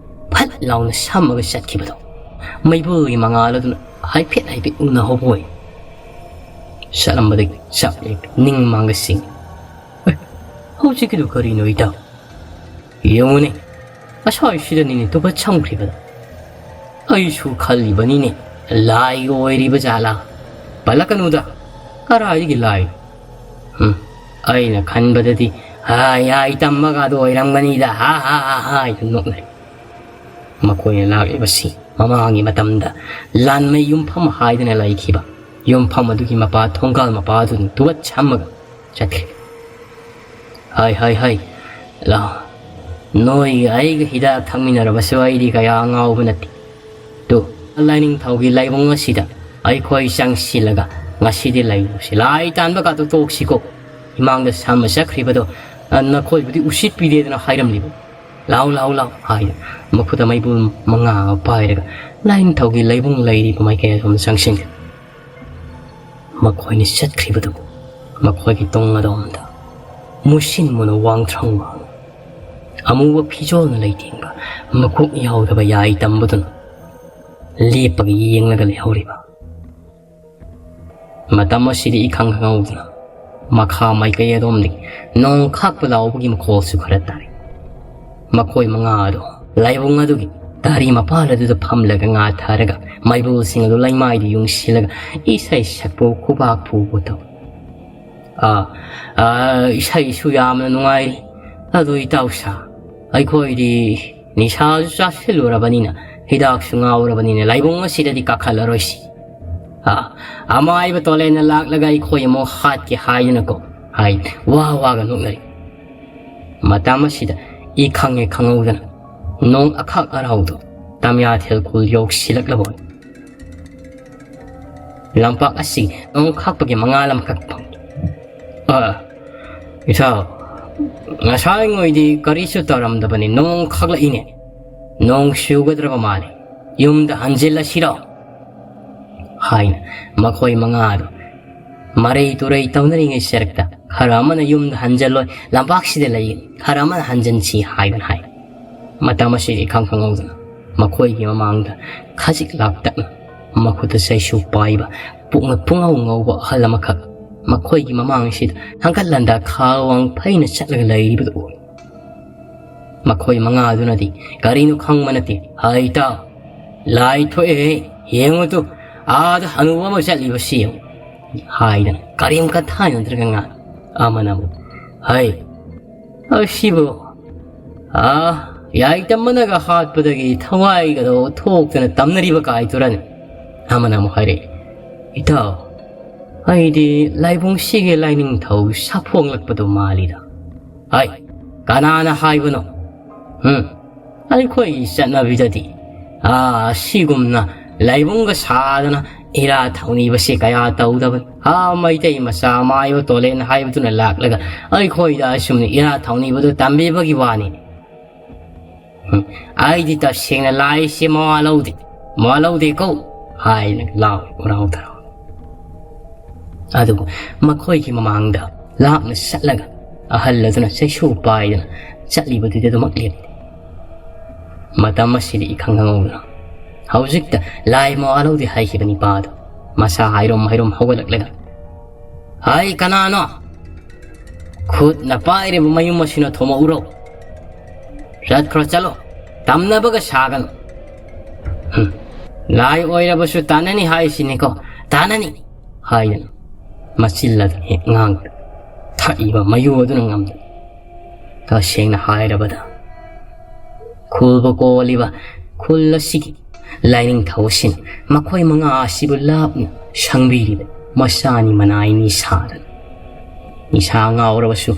ꯐꯠ ꯂꯥꯎꯅ ꯁꯝꯃꯒ ꯆꯠꯈꯤꯕꯗꯣ ꯃꯩꯕꯨꯜꯒꯤ ꯃꯉꯥꯜ ꯑꯗꯨꯅ ꯍꯥꯏꯐꯦꯠ ꯍꯥꯏꯐꯦꯠ ꯎꯅꯍꯧꯕ ꯑꯣꯏ꯫ ꯆꯠꯂꯝꯕꯗꯒꯤ ꯆꯞ ꯂꯦꯞꯄꯤ ꯅꯤꯡ ꯃꯥꯡꯒ ꯆꯤꯡꯏ꯫ "ꯑꯦ, ꯍꯧꯖꯤꯛꯀꯤꯗꯨ ꯀꯔꯤꯅꯣ ꯏꯇꯥꯎ? ꯌꯦꯡꯉꯨꯅꯦ, ꯑꯁ꯭ꯋꯥꯏꯁꯤꯗꯅꯤꯅꯦ ꯇꯨꯕꯠ ꯁꯝꯈ꯭ꯔꯤꯕꯗꯣ꯫ ꯑꯩꯁꯨ ꯈꯜꯂꯤꯕꯅꯤꯅꯦ, ꯂꯥꯏꯒ ꯑꯣꯏꯔꯤꯕ ꯖꯥꯠꯂꯥ? ꯄꯜꯂꯛꯀꯅꯨꯗ, ꯀꯔꯥꯏꯗꯒꯤ ꯂꯥꯏ? ꯎꯝ, ꯑꯩꯅ ꯈꯟꯕꯗꯗꯤ, ꯍꯥꯏ, ꯍꯥꯏ ꯇꯝꯃꯒ ꯑꯗꯨ ꯑꯣꯏꯔꯝꯒꯅꯤꯗ, ꯍꯥ, ꯍꯥ, ꯍꯥ, ꯍꯥ," ꯍꯥꯏꯗꯨꯅ ꯅꯣꯛꯅꯔꯤ꯫ ꯃꯈꯣꯏꯅ ꯂꯥꯛꯂꯤꯕꯁꯤ ꯃꯃꯥꯡꯒꯤ ꯃꯇꯝꯗ ꯂꯥꯟꯃꯩ ꯌꯨꯝꯐꯝ ꯍꯥꯏꯗꯨꯅ ꯂꯩꯈꯤꯕ ꯌꯨꯝꯐꯝ ꯑꯗꯨꯒꯤ ꯃꯄꯥ, ꯊꯣꯡꯒꯥꯜ ꯃꯄꯥ ꯑꯗꯨꯅ ꯇꯨꯋꯠ ꯁꯝꯃꯒ ꯆꯠꯈꯤ꯫ "ꯍꯥꯏ, ꯍꯥꯏ, ꯍꯥꯏ, ꯂꯥꯎ꯫ ꯅꯣꯏꯒ ꯑꯩꯒ ꯍꯤꯗꯥꯛ ꯊꯛꯃꯤꯟꯅꯔꯕꯁꯨ ꯑꯩꯗꯤ ꯀꯌꯥ ꯉꯥꯎꯕ ꯅꯠꯇꯦ꯫ ꯇꯨ, ꯂꯥꯏꯅꯤꯡꯊꯧꯒꯤ ꯂꯥꯏꯕꯨꯡ ꯑꯁꯤꯗ ꯑꯩꯈꯣꯏ ꯆꯪꯁꯤꯜꯂꯒ ꯉꯁꯤꯗꯤ ꯂꯩꯔꯨꯁꯤ꯫ ꯂꯥꯏ ꯇꯥꯟꯕ ꯀꯥꯇꯨ ꯇꯣꯛꯁꯤꯀꯣ꯫ ꯏꯃꯥꯡꯗ ꯁꯥꯝꯕ ꯆꯠꯈ꯭ꯔꯤꯕꯗꯣ, ꯑ, ꯅꯈꯣꯏꯕꯨꯗꯤ ꯎꯁꯤꯠꯄꯤꯗꯦꯗꯅ ꯍꯥꯏꯔꯝꯂꯤꯕ꯫ ꯂꯥꯎ, ꯂꯥꯎ, ꯂꯥꯎ" ꯍꯥꯏꯅ ꯃꯈꯨꯠꯇ ꯃꯩꯕꯨꯜ ꯃꯉꯥ ꯑꯃ ꯄꯥꯏꯔꯒ ꯂꯥꯏꯅꯤꯡꯊꯧꯒꯤ ꯂꯥꯏꯕꯨꯡ ꯂꯩꯔꯤꯕ ꯃꯥꯏꯀꯩ ꯑꯁꯣꯝꯗ ꯆꯪꯁꯤꯟꯈ꯭ꯔꯦ꯫ ꯃꯈꯣꯏꯅ ꯆꯠꯈ꯭ꯔꯤꯕꯗꯨ ꯃꯈꯣꯏꯒꯤ ꯇꯨꯡ ꯑꯗꯣꯝꯗ ꯃꯨꯁꯤꯟ ꯃꯨꯅ ꯋꯥꯡꯊ꯭ꯔꯪ ꯋꯥꯡꯅ ꯑꯃꯨꯕ ꯐꯤꯖꯣꯜꯅ ꯂꯩꯇꯦꯡꯕ ꯃꯀꯣꯛ ꯌꯥꯎꯗꯕ ꯌꯥꯏ ꯇꯝꯕꯗꯨꯅ ꯂꯦꯞꯄꯒ ꯌꯦꯡꯂꯒ ꯂꯩꯍꯧꯔꯤꯕ꯫ ꯃꯇꯝ ꯑꯁꯤꯗ ꯏꯈꯪ ꯈꯪꯍꯧꯗꯅ ꯃꯈꯥ ꯃꯥꯏꯀꯩ ꯑꯗꯣꯝꯗꯒꯤ ꯅꯣꯡ ꯈꯥꯛꯄ ꯂꯥꯎꯕꯒꯤ ꯃꯈꯣꯜꯁꯨ ꯈꯔ ꯇꯥꯔꯤ꯫ ꯃꯈꯣꯏ ꯃꯉꯥ ꯑꯗꯨ ꯂꯥꯏꯕꯨꯡ ꯑꯗꯨꯒꯤ ꯇꯥꯔꯤ ꯃꯄꯥꯜ ꯑꯗꯨꯗ ꯐꯝꯂꯒ ꯉꯥꯊꯔꯒ ꯃꯩꯕꯨꯜꯁꯤꯡ ꯑꯗꯨ ꯂꯩꯃꯥꯏꯗ ꯌꯨꯡꯁꯤꯜꯂꯒ ꯏꯁꯩ ꯁꯛꯄ, ꯈꯨꯕꯥꯛ ꯈꯨꯕ ꯇꯧ꯫ "ꯑꯥ, ꯑꯥ, ꯏꯁꯩꯁꯨ ꯌꯥꯝꯅ ꯅꯨꯡꯉꯥꯏꯔꯤ꯫ ꯑꯗꯨ ꯏꯇꯥꯎ ꯁꯥ, ꯑꯩꯈꯣꯏꯗꯤ ꯅꯤꯁꯥꯁꯨ ꯆꯥꯁꯤꯜꯂꯨꯔꯕꯅꯤꯅ, ꯍꯤꯗꯥꯛꯁꯨ ꯉꯥꯎꯔꯕꯅꯤꯅ ꯂꯥꯏꯕꯨꯡ ꯑꯁꯤꯗꯗꯤ ꯀꯥꯈꯠꯂꯔꯣꯏꯁꯤ꯫ ꯑꯥ, ꯑꯃꯥꯏꯕ ꯇꯣꯂꯦꯟꯅ ꯂꯥꯛꯂꯒ ꯑꯩꯈꯣꯏ ꯑꯃꯨꯛ ꯍꯥꯠꯀꯦ ꯍꯥꯏꯗꯅꯀꯣ" ꯍꯥꯏ ꯋꯥ ꯋꯥꯒ ꯅꯣꯛꯅꯔꯤ꯫ ꯃꯇꯝ ꯑꯁꯤꯗ ꯏꯈꯪ ꯍꯦꯛ ꯈꯪꯍꯧꯗꯅ ꯅꯣꯡ ꯑꯈꯥꯛ ꯑꯔꯥꯎꯗꯣ ꯇꯝꯌꯥꯊꯦꯜ ꯈꯨꯜ ꯌꯧꯁꯤꯜꯂꯛꯂꯕ ꯂꯝꯄꯥꯛ ꯑꯁꯤ ꯅꯣꯡ ꯈꯥꯛꯄꯒꯤ ꯃꯉꯥꯜ ꯑꯃꯈꯛ ꯐꯪꯏ꯫ "ꯑ, ꯏꯊꯥꯎ, ꯉꯁꯥꯏꯉꯣꯏꯗꯤ ꯀꯔꯤꯁꯨ ꯇꯧꯔꯝꯗꯕꯅꯤ, ꯅꯣꯡ ꯈꯥꯛꯂꯛꯏꯅꯦ꯫ ꯅꯣꯡ ꯆꯨꯒꯗ꯭ꯔꯕ ꯃꯥꯜꯂꯤ꯫ ꯌꯨꯝꯗ ꯍꯟꯖꯤꯜꯂꯁꯤꯔꯣ?" ꯍꯥꯏꯅ ꯃꯈꯣꯏ ꯃꯉꯥꯗꯨ ꯃꯔꯩ ꯇꯨꯔꯩ ꯇꯧꯅꯔꯤꯉꯩ ꯁꯔꯛꯇ ꯈꯔ ꯑꯃꯅ "ꯌꯨꯝꯗ ꯍꯟꯖꯜꯂꯣꯏ, ꯂꯝꯄꯥꯛꯁꯤꯗ ꯂꯩꯒꯅꯤ", ꯈꯔ ꯑꯃꯅ "ꯍꯟꯖꯟꯁꯤ" ꯍꯥꯏꯗꯨꯅ ꯍꯥꯏ꯫ ꯃꯇꯝ ꯑꯁꯤꯗ ꯏꯈꯪ ꯈꯪꯍꯧꯗꯅ ꯃꯈꯣꯏꯒꯤ ꯃꯃꯥꯡꯗ ꯈꯖꯤꯛ ꯂꯥꯞꯇꯛꯅ ꯃꯈꯨꯠꯇ ꯆꯩꯁꯨ ꯄꯥꯏꯕ, ꯄꯨꯛꯅ ꯄꯨꯡꯉꯧ ꯉꯧꯕ ꯑꯍꯜ ꯑꯃꯈꯛ ꯃꯈꯣꯏꯒꯤ ꯃꯃꯥꯡꯁꯤꯗ ꯍꯪꯀꯠ ꯂꯟꯗꯥ ꯈꯥ ꯋꯥꯡ ꯐꯩꯅ ꯆꯠꯂꯒ ꯂꯩꯔꯤꯕꯗꯨ ꯎꯏ꯫ ꯃꯈꯣꯏ ꯃꯉꯥꯗꯨꯅꯗꯤ ꯀꯔꯤꯅꯣ ꯈꯪꯕ ꯅꯠꯇꯦ꯫ "ꯍꯩ ꯏꯇꯥꯎ, ꯂꯥꯏ ꯊꯣꯛꯑꯦꯍꯦ, ꯌꯦꯡꯉꯨ ꯇꯨ, ꯑꯥꯗ ꯍꯅꯨꯕ ꯑꯃ ꯆꯠꯂꯤꯕꯁꯤ ꯌꯦꯡꯉꯨ" ꯍꯥꯏꯗꯅ ꯀꯔꯤꯝ ꯀꯊꯥꯏꯅꯗ꯭ꯔꯒ ꯉꯥꯡ-, ꯑꯃꯅ ꯑꯃꯨꯛ, "ꯍꯩ, ꯑꯁꯤꯕꯨ, ꯑꯥ, ꯌꯥꯏ ꯇꯝꯕꯅꯒ ꯍꯥꯠꯄꯗꯒꯤ ꯊꯋꯥꯏꯒꯗꯣ ꯊꯣꯛꯇꯅ ꯇꯝꯅꯔꯤꯕ ꯀꯥꯏꯗꯨꯔꯅꯤ?" ꯑꯃꯅ ꯑꯃꯨꯛ ꯍꯥꯏꯔꯛꯏ, "ꯏꯇꯥꯎ, ꯑꯩꯗꯤ ꯂꯥꯏꯕꯨꯡꯁꯤꯒꯤ ꯂꯥꯏꯅꯤꯡꯊꯧ ꯁꯥꯐꯣꯡꯂꯛꯄꯗꯨ ꯃꯥꯜꯂꯤꯗ꯫ ꯍꯥꯏ, ꯀꯅꯥꯅ ꯍꯥꯏꯕꯅꯣ? ꯎꯝ, ꯑꯩꯈꯣꯏꯒꯤ ꯆꯠꯅꯕꯤꯗꯗꯤ ꯑꯥ ꯁꯤꯒꯨꯝꯅ ꯂꯥꯏꯕꯨꯡꯒ ꯁꯥꯗꯅ ꯏꯔꯥ ꯊꯧꯅꯤꯕꯁꯤ ꯀꯌꯥ ꯇꯧꯗꯕꯅꯤ꯫ ꯑꯥ ꯃꯩꯇꯩ ꯃꯆꯥ ꯃꯥꯏꯕ ꯇꯣꯂꯦꯟ ꯍꯥꯏꯕꯗꯨꯅ ꯂꯥꯛꯂꯒ ꯑꯩꯈꯣꯏꯗ ꯑꯁꯨꯝꯅ ꯏꯔꯥ ꯊꯧꯅꯤꯕꯗꯨ ꯇꯝꯕꯤꯕꯒꯤ ꯋꯥꯅꯤ꯫ ꯎꯝ, ꯑꯩꯗꯤ ꯇꯁꯦꯡꯅ ꯂꯥꯏꯁꯦ ꯃꯋꯥ ꯂꯧꯗꯦ, ꯃꯋꯥ ꯂꯧꯗꯦꯀꯣ" ꯍꯥꯏꯅ ꯂꯥꯎꯏ ꯎꯔꯥꯎ ꯊꯔꯥꯎ꯫ ꯑꯗꯨꯕꯨ ꯃꯈꯣꯏꯒꯤ ꯃꯃꯥꯡꯗ ꯂꯥꯞꯅ ꯆꯠꯂꯒ ꯑꯍꯜ ꯑꯗꯨꯅ ꯆꯩꯁꯨ ꯄꯥꯏꯗꯨꯅ ꯆꯠꯂꯤꯕꯗꯨꯗꯤ ꯑꯗꯨꯃꯛ ꯂꯦꯞꯇꯦ꯫ ꯃꯇꯝ ꯑꯁꯤꯗ ꯏꯈꯪ ꯈꯪꯍꯧꯗꯅ ꯍꯧꯖꯤꯛꯇ ꯂꯥꯏ ꯃꯋꯥ ꯂꯧꯗꯦ ꯍꯥꯏꯈꯤꯕ ꯅꯤꯄꯥꯗꯨ ꯃꯁꯥ ꯍꯥꯏꯔꯣꯝ ꯍꯥꯏꯔꯣꯝ ꯍꯧꯒꯠꯂꯛꯂꯒ, "ꯍꯩ, ꯀꯅꯥꯅꯣ? ꯈꯨꯠꯅ ꯄꯥꯏꯔꯤꯕ ꯃꯌꯨꯝ ꯑꯁꯤꯅ ꯊꯣꯝꯃꯛꯎꯔꯣ? ꯆꯠꯈ꯭ꯔꯣ, ꯆꯠꯂꯣ꯫ ꯇꯝꯅꯕꯒ ꯁꯥꯒꯅꯨ꯫ ꯍꯨꯝ, ꯂꯥꯏ ꯑꯣꯏꯔꯕꯁꯨ ꯇꯥꯟꯅꯅꯤ ꯍꯥꯏꯁꯤꯅꯤꯀꯣ, ꯇꯥꯟꯅꯅꯤ!" ꯍꯥꯏꯗꯅ ꯃꯆꯤꯜ ꯑꯗꯨꯅ ꯍꯦꯛ ꯉꯥꯡꯕꯗ ꯊꯛꯏꯕ ꯃꯌꯨ ꯑꯗꯨꯅ ꯉꯝꯗꯅ, ꯇꯁꯦꯡꯅ ꯍꯥꯏꯔꯕꯗ ꯈꯨꯜꯕꯨ ꯀꯣꯜꯂꯤꯕ ꯈꯨꯜ ꯑꯁꯤꯒꯤ ꯂꯥꯏꯅꯤꯡꯊꯧ ꯑꯁꯤꯅ ꯃꯈꯣꯏ ꯃꯉꯥ ꯑꯁꯤꯕꯨ ꯂꯥꯞꯅ ꯁꯪꯕꯤꯔꯤꯕ ꯃꯆꯥꯅꯤ ꯃꯅꯥꯏꯅꯤ ꯁꯥꯗꯅ, ꯅꯤꯁꯥ ꯉꯥꯎꯔꯕꯁꯨ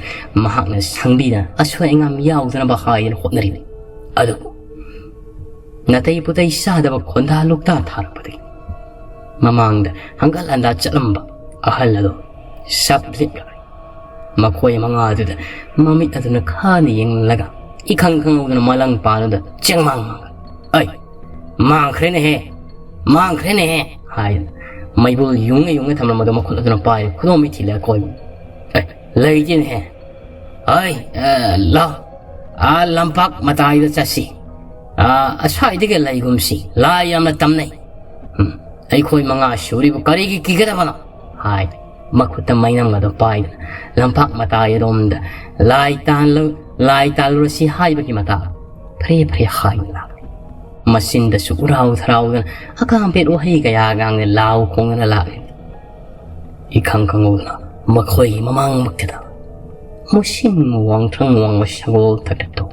ꯃꯍꯥꯛꯅ ꯁꯪꯕꯤꯗꯅ ꯑꯁꯣꯏ ꯑꯉꯥꯝ ꯌꯥꯎꯗꯅꯕ ꯍꯥꯏꯗꯅ ꯍꯣꯠꯅꯔꯤꯕꯅꯤ꯫ ꯑꯗꯨꯕꯨ ꯅꯥꯇꯩ ꯄꯨꯇꯩ ꯆꯥꯗꯕ ꯈꯣꯟꯗꯥ ꯂꯣꯛꯇꯥ ꯊꯥꯔꯛꯄꯗꯒꯤ ꯃꯃꯥꯡꯗ ꯍꯪꯒꯠ ꯍꯟꯗꯥ ꯆꯠꯂꯝꯕ ꯑꯍꯜ ꯑꯗꯨ ꯁꯞ ꯂꯤꯠꯂꯒ ꯃꯈꯣꯏ ꯃꯉꯥꯗꯨꯗ ꯃꯃꯤꯠ ꯑꯗꯨꯅ ꯈꯥꯅ ꯌꯦꯡꯂꯒ ꯏꯈꯪ ꯈꯪꯍꯧꯗꯅ ꯃꯂꯪ ꯄꯥꯟꯗꯨꯗ ꯆꯦꯡꯃꯥꯡ ꯃꯥꯡꯒ, "ꯑꯩ, ꯃꯥꯡꯈ꯭ꯔꯦꯅꯦꯍꯦ, ꯃꯥꯡꯈ꯭ꯔꯦꯅꯦꯍꯦ!" ꯍꯥꯏꯗꯅ ꯃꯩꯕꯨꯜ ꯌꯨꯡꯉ ꯌꯨꯡꯉ ꯊꯝꯂꯝꯕꯗꯣ ꯃꯈꯨꯠ ꯑꯗꯨꯅ ꯄꯥꯏꯔꯤ ꯈꯨꯗꯣꯝꯕꯤ ꯊꯤꯜꯂꯒ ꯀꯣꯏꯕ꯫ "ꯑꯦ, ꯂꯩꯇꯦꯅꯦꯍꯦ! ꯑꯩ, ꯑ, ꯂꯥꯎ, ꯑꯥ ꯂꯝꯄꯥꯛ ꯃꯇꯥꯏꯗ ꯆꯠꯁꯤ꯫ ꯑꯥ, ꯑꯁ꯭ꯋꯥꯏꯗꯒꯤ ꯂꯩꯒꯨꯝꯁꯤ꯫ ꯂꯥꯏ ꯌꯥꯝꯅ ꯇꯝꯅꯩ꯫ ꯎꯝ, ꯑꯩꯈꯣꯏ ꯃꯉꯥ ꯁꯨꯔꯤꯕꯨ ꯀꯔꯤꯒꯤ ꯀꯤꯒꯗꯕꯅꯣ?" ꯍꯥꯏ ꯃꯈꯨꯠꯇ ꯃꯩꯅꯝ ꯑꯗꯨ ꯄꯥꯏꯗꯨꯅ ꯂꯝꯄꯥꯛ ꯃꯇꯥꯏ ꯑꯗꯣꯝꯗ ꯂꯥꯏ ꯇꯥꯟꯂꯨ-, ꯂꯥꯏ ꯇꯥꯜꯂꯨꯔꯁꯤ ꯍꯥꯏꯕꯒꯤ ꯃꯇꯥꯡ ꯐꯔꯦ ꯐꯔꯦ ꯍꯥꯏꯅ ꯂꯥꯛꯂꯤ꯫ ꯃꯆꯤꯟꯗꯁꯨ ꯎꯔꯥꯎ ꯊꯔꯥꯎꯗꯅ ꯑꯀꯥꯝꯄꯦꯠ ꯋꯥꯍꯩ ꯀꯌꯥ ꯉꯥꯡꯗꯨꯅ ꯂꯥꯎ ꯈꯣꯡꯗꯨꯅ ꯂꯥꯛꯂꯤ꯫ ꯏꯈꯪ ꯈꯪꯍꯧꯗꯅ ꯃꯈꯣꯏꯒꯤ ꯃꯃꯥꯡꯃꯛꯇꯗ ꯃꯨꯁꯤꯟ ꯃꯨ ꯋꯥꯡꯊ꯭ꯔꯪ ꯋꯥꯡꯕ ꯁꯒꯣꯜ ꯊꯛꯇꯛ ꯇꯧ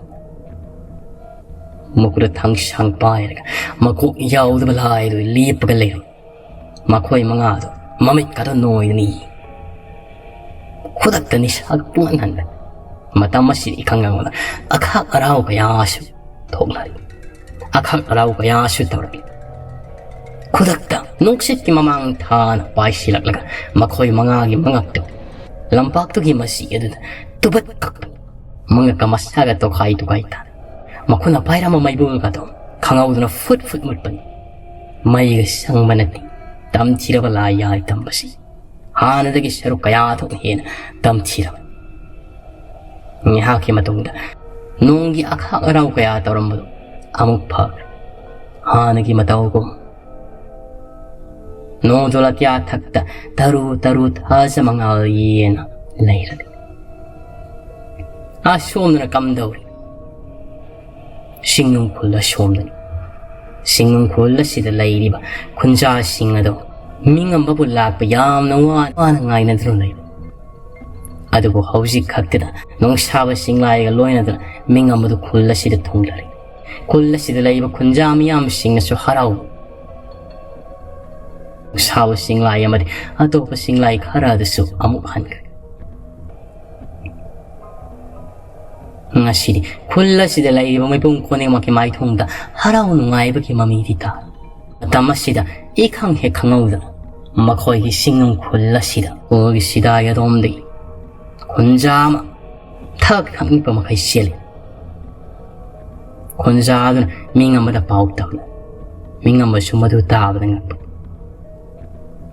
ꯃꯈꯨꯠꯇ ꯊꯥꯡꯁꯥꯡ ꯄꯥꯏꯔꯒ ꯃꯀꯣꯛ ꯌꯥꯎꯗꯕ ꯂꯥꯏꯗꯨ ꯂꯦꯞꯄꯒ ꯂꯩꯔꯝꯃꯤ꯫ ꯃꯈꯣꯏ ꯃꯉꯥꯗꯣ ꯃꯃꯤꯠꯀꯗꯣ ꯅꯣꯏꯗꯅ ꯌꯦꯡꯏ꯫ ꯈꯨꯗꯛꯇ ꯅꯤꯁꯥ ꯄꯨꯡꯍꯟ ꯍꯟꯕ꯫ ꯃꯇꯝ ꯑꯁꯤꯗ ꯏꯈꯪ ꯈꯪꯍꯧꯗ ꯑꯈꯥꯛ ꯑꯔꯥꯎ ꯀꯌꯥꯁꯨ ꯊꯣꯛꯅꯔꯤ꯫ ꯑꯈꯥꯛ ꯑꯔꯥꯎ ꯀꯌꯥꯁꯨ ꯇꯧꯔꯛꯏ꯫ ꯈꯨꯗꯛꯇ ꯅꯨꯡꯁꯤꯠꯀꯤ ꯃꯃꯥꯡ ꯊꯥꯅ ꯄꯥꯏꯁꯤꯜꯂꯛꯂꯒ ꯃꯈꯣꯏ ꯃꯉꯥꯒꯤ ꯃꯉꯛꯇꯣ, ꯂꯝꯄꯥꯛꯇꯨꯒꯤ ꯃꯁꯤ ꯑꯗꯨꯗ ꯇꯨꯕꯠ ꯀꯛꯄ꯫ ꯃꯉꯛꯀ ꯃꯁꯥꯒ ꯇꯣꯈꯥꯏ ꯇꯣꯈꯥꯏ ꯇꯥꯔꯦ꯫ ꯃꯈꯨꯠꯅ ꯄꯥꯏꯔꯝꯕ ꯃꯩꯕꯨꯜꯒꯗꯣ ꯈꯪꯍꯧꯗꯅ ꯐꯨꯠ ꯐꯨꯠ ꯃꯨꯠꯄꯅꯤ꯫ ꯃꯩꯒ ꯁꯪꯕ ꯅꯠꯇꯦ꯫ ꯇꯝꯊꯤꯔꯕ ꯂꯥꯏ ꯌꯥꯔꯤ ꯇꯝꯕꯁꯤ꯫ ꯍꯥꯟꯅꯗꯒꯤ ꯁꯔꯨꯛ ꯀꯌꯥ ꯊꯣꯛꯅ ꯍꯦꯟꯅ ꯇꯝꯊꯤꯔꯕ꯫ ꯉꯥꯏꯍꯥꯛꯀꯤ ꯃꯇꯨꯡꯗ ꯅꯣꯡꯒꯤ ꯑꯈꯥꯛ ꯑꯔꯥꯎ ꯀꯌꯥ ꯇꯧꯔꯝꯕꯗꯨ ꯑꯃꯨꯛ ꯐꯈ꯭ꯔꯦ꯫ ꯍꯥꯟꯅꯒꯤ ꯃꯇꯧꯒꯨꯝ ꯅꯣꯡꯖꯣꯜ ꯑꯇꯤꯌꯥ ꯊꯛꯇ ꯇꯔꯨ ꯇꯔꯨ ꯊꯥꯖ ꯃꯉꯥꯜ ꯌꯦꯅ ꯂꯩꯔꯦ꯫ ꯑꯁꯣꯝꯗꯅ ꯀꯝꯗꯧꯔꯤ? ꯁꯤꯡꯅꯨꯡ ꯈꯨꯜ ꯑꯁꯣꯝꯗꯅꯤ꯫ ꯁꯤꯡꯅꯨꯡ ꯈꯨꯜ ꯑꯁꯤꯗ ꯂꯩꯔꯤꯕ ꯈꯨꯟꯖꯥꯁꯤꯡ ꯑꯗꯣ ꯃꯤꯉꯝꯕꯕꯨ ꯂꯥꯛꯄ ꯌꯥꯝꯅ ꯋꯥꯅ ꯋꯥꯅ ꯉꯥꯏꯅꯗꯨꯅ ꯂꯩꯕ꯫ ꯑꯗꯨꯕꯨ ꯍꯧꯖꯤꯛ ꯈꯛꯇꯗ ꯅꯣꯡꯁꯥꯕ ꯆꯤꯡꯂꯥꯏꯒ ꯂꯣꯏꯅꯗꯨꯅ ꯃꯤꯉꯝꯕꯗꯨ ꯈꯨꯜ ꯑꯁꯤꯗ ꯊꯨꯡꯂꯔꯦ꯫ ꯈꯨꯜ ꯑꯁꯤꯗ ꯂꯩꯔꯤꯕ ꯈꯨꯟꯖꯥ ꯃꯤꯌꯥꯝꯁꯤꯡꯅꯁꯨ ꯍꯔꯥꯎ꯫ ꯅꯣꯡꯁꯥꯕ ꯆꯤꯡꯂꯥꯏ ꯑꯃꯗꯤ ꯑꯇꯣꯞꯄ ꯆꯤꯡꯂꯥꯏ ꯈꯔ ꯑꯗꯨꯁꯨ ꯑꯃꯨꯛ ꯍꯟꯈ꯭ꯔꯦ꯫ ꯉꯁꯤꯗꯤ ꯈꯨꯜ ꯑꯁꯤꯗ ꯂꯩꯔꯤꯕ ꯃꯤꯄꯨꯝ ꯈꯨꯗꯤꯡꯃꯛꯀꯤ ꯃꯥꯏꯊꯣꯡꯗ ꯍꯔꯥꯎ ꯅꯨꯡꯉꯥꯏꯕꯒꯤ ꯃꯃꯤꯗꯤ ꯇꯥ꯫ ꯃꯇꯝ ꯑꯁꯤꯗ ꯏꯈꯪ ꯍꯦꯛ ꯈꯪꯍꯧꯗꯅ ꯃꯈꯣꯏꯒꯤ ꯁꯤꯡꯅꯨꯡ ꯈꯨꯜ ꯑꯁꯤꯗ ꯈꯨꯜꯒꯤ ꯁꯤꯗꯥꯏ ꯑꯗꯣꯝꯗꯒꯤ ꯈꯨꯟꯖꯥ ꯑꯃ ꯊꯛ ꯊꯛꯅꯤꯛꯄ ꯃꯈꯩ ꯆꯦꯜꯂꯤ꯫ ꯈꯨꯟꯖꯥ ꯑꯗꯨꯅ ꯃꯤꯉꯝꯕꯗ ꯄꯥꯎ ꯇꯝꯂꯦ꯫ ꯃꯤꯉꯝꯕꯁꯨ ꯃꯗꯨ ꯇꯥꯕꯗ ꯉꯛꯄ꯫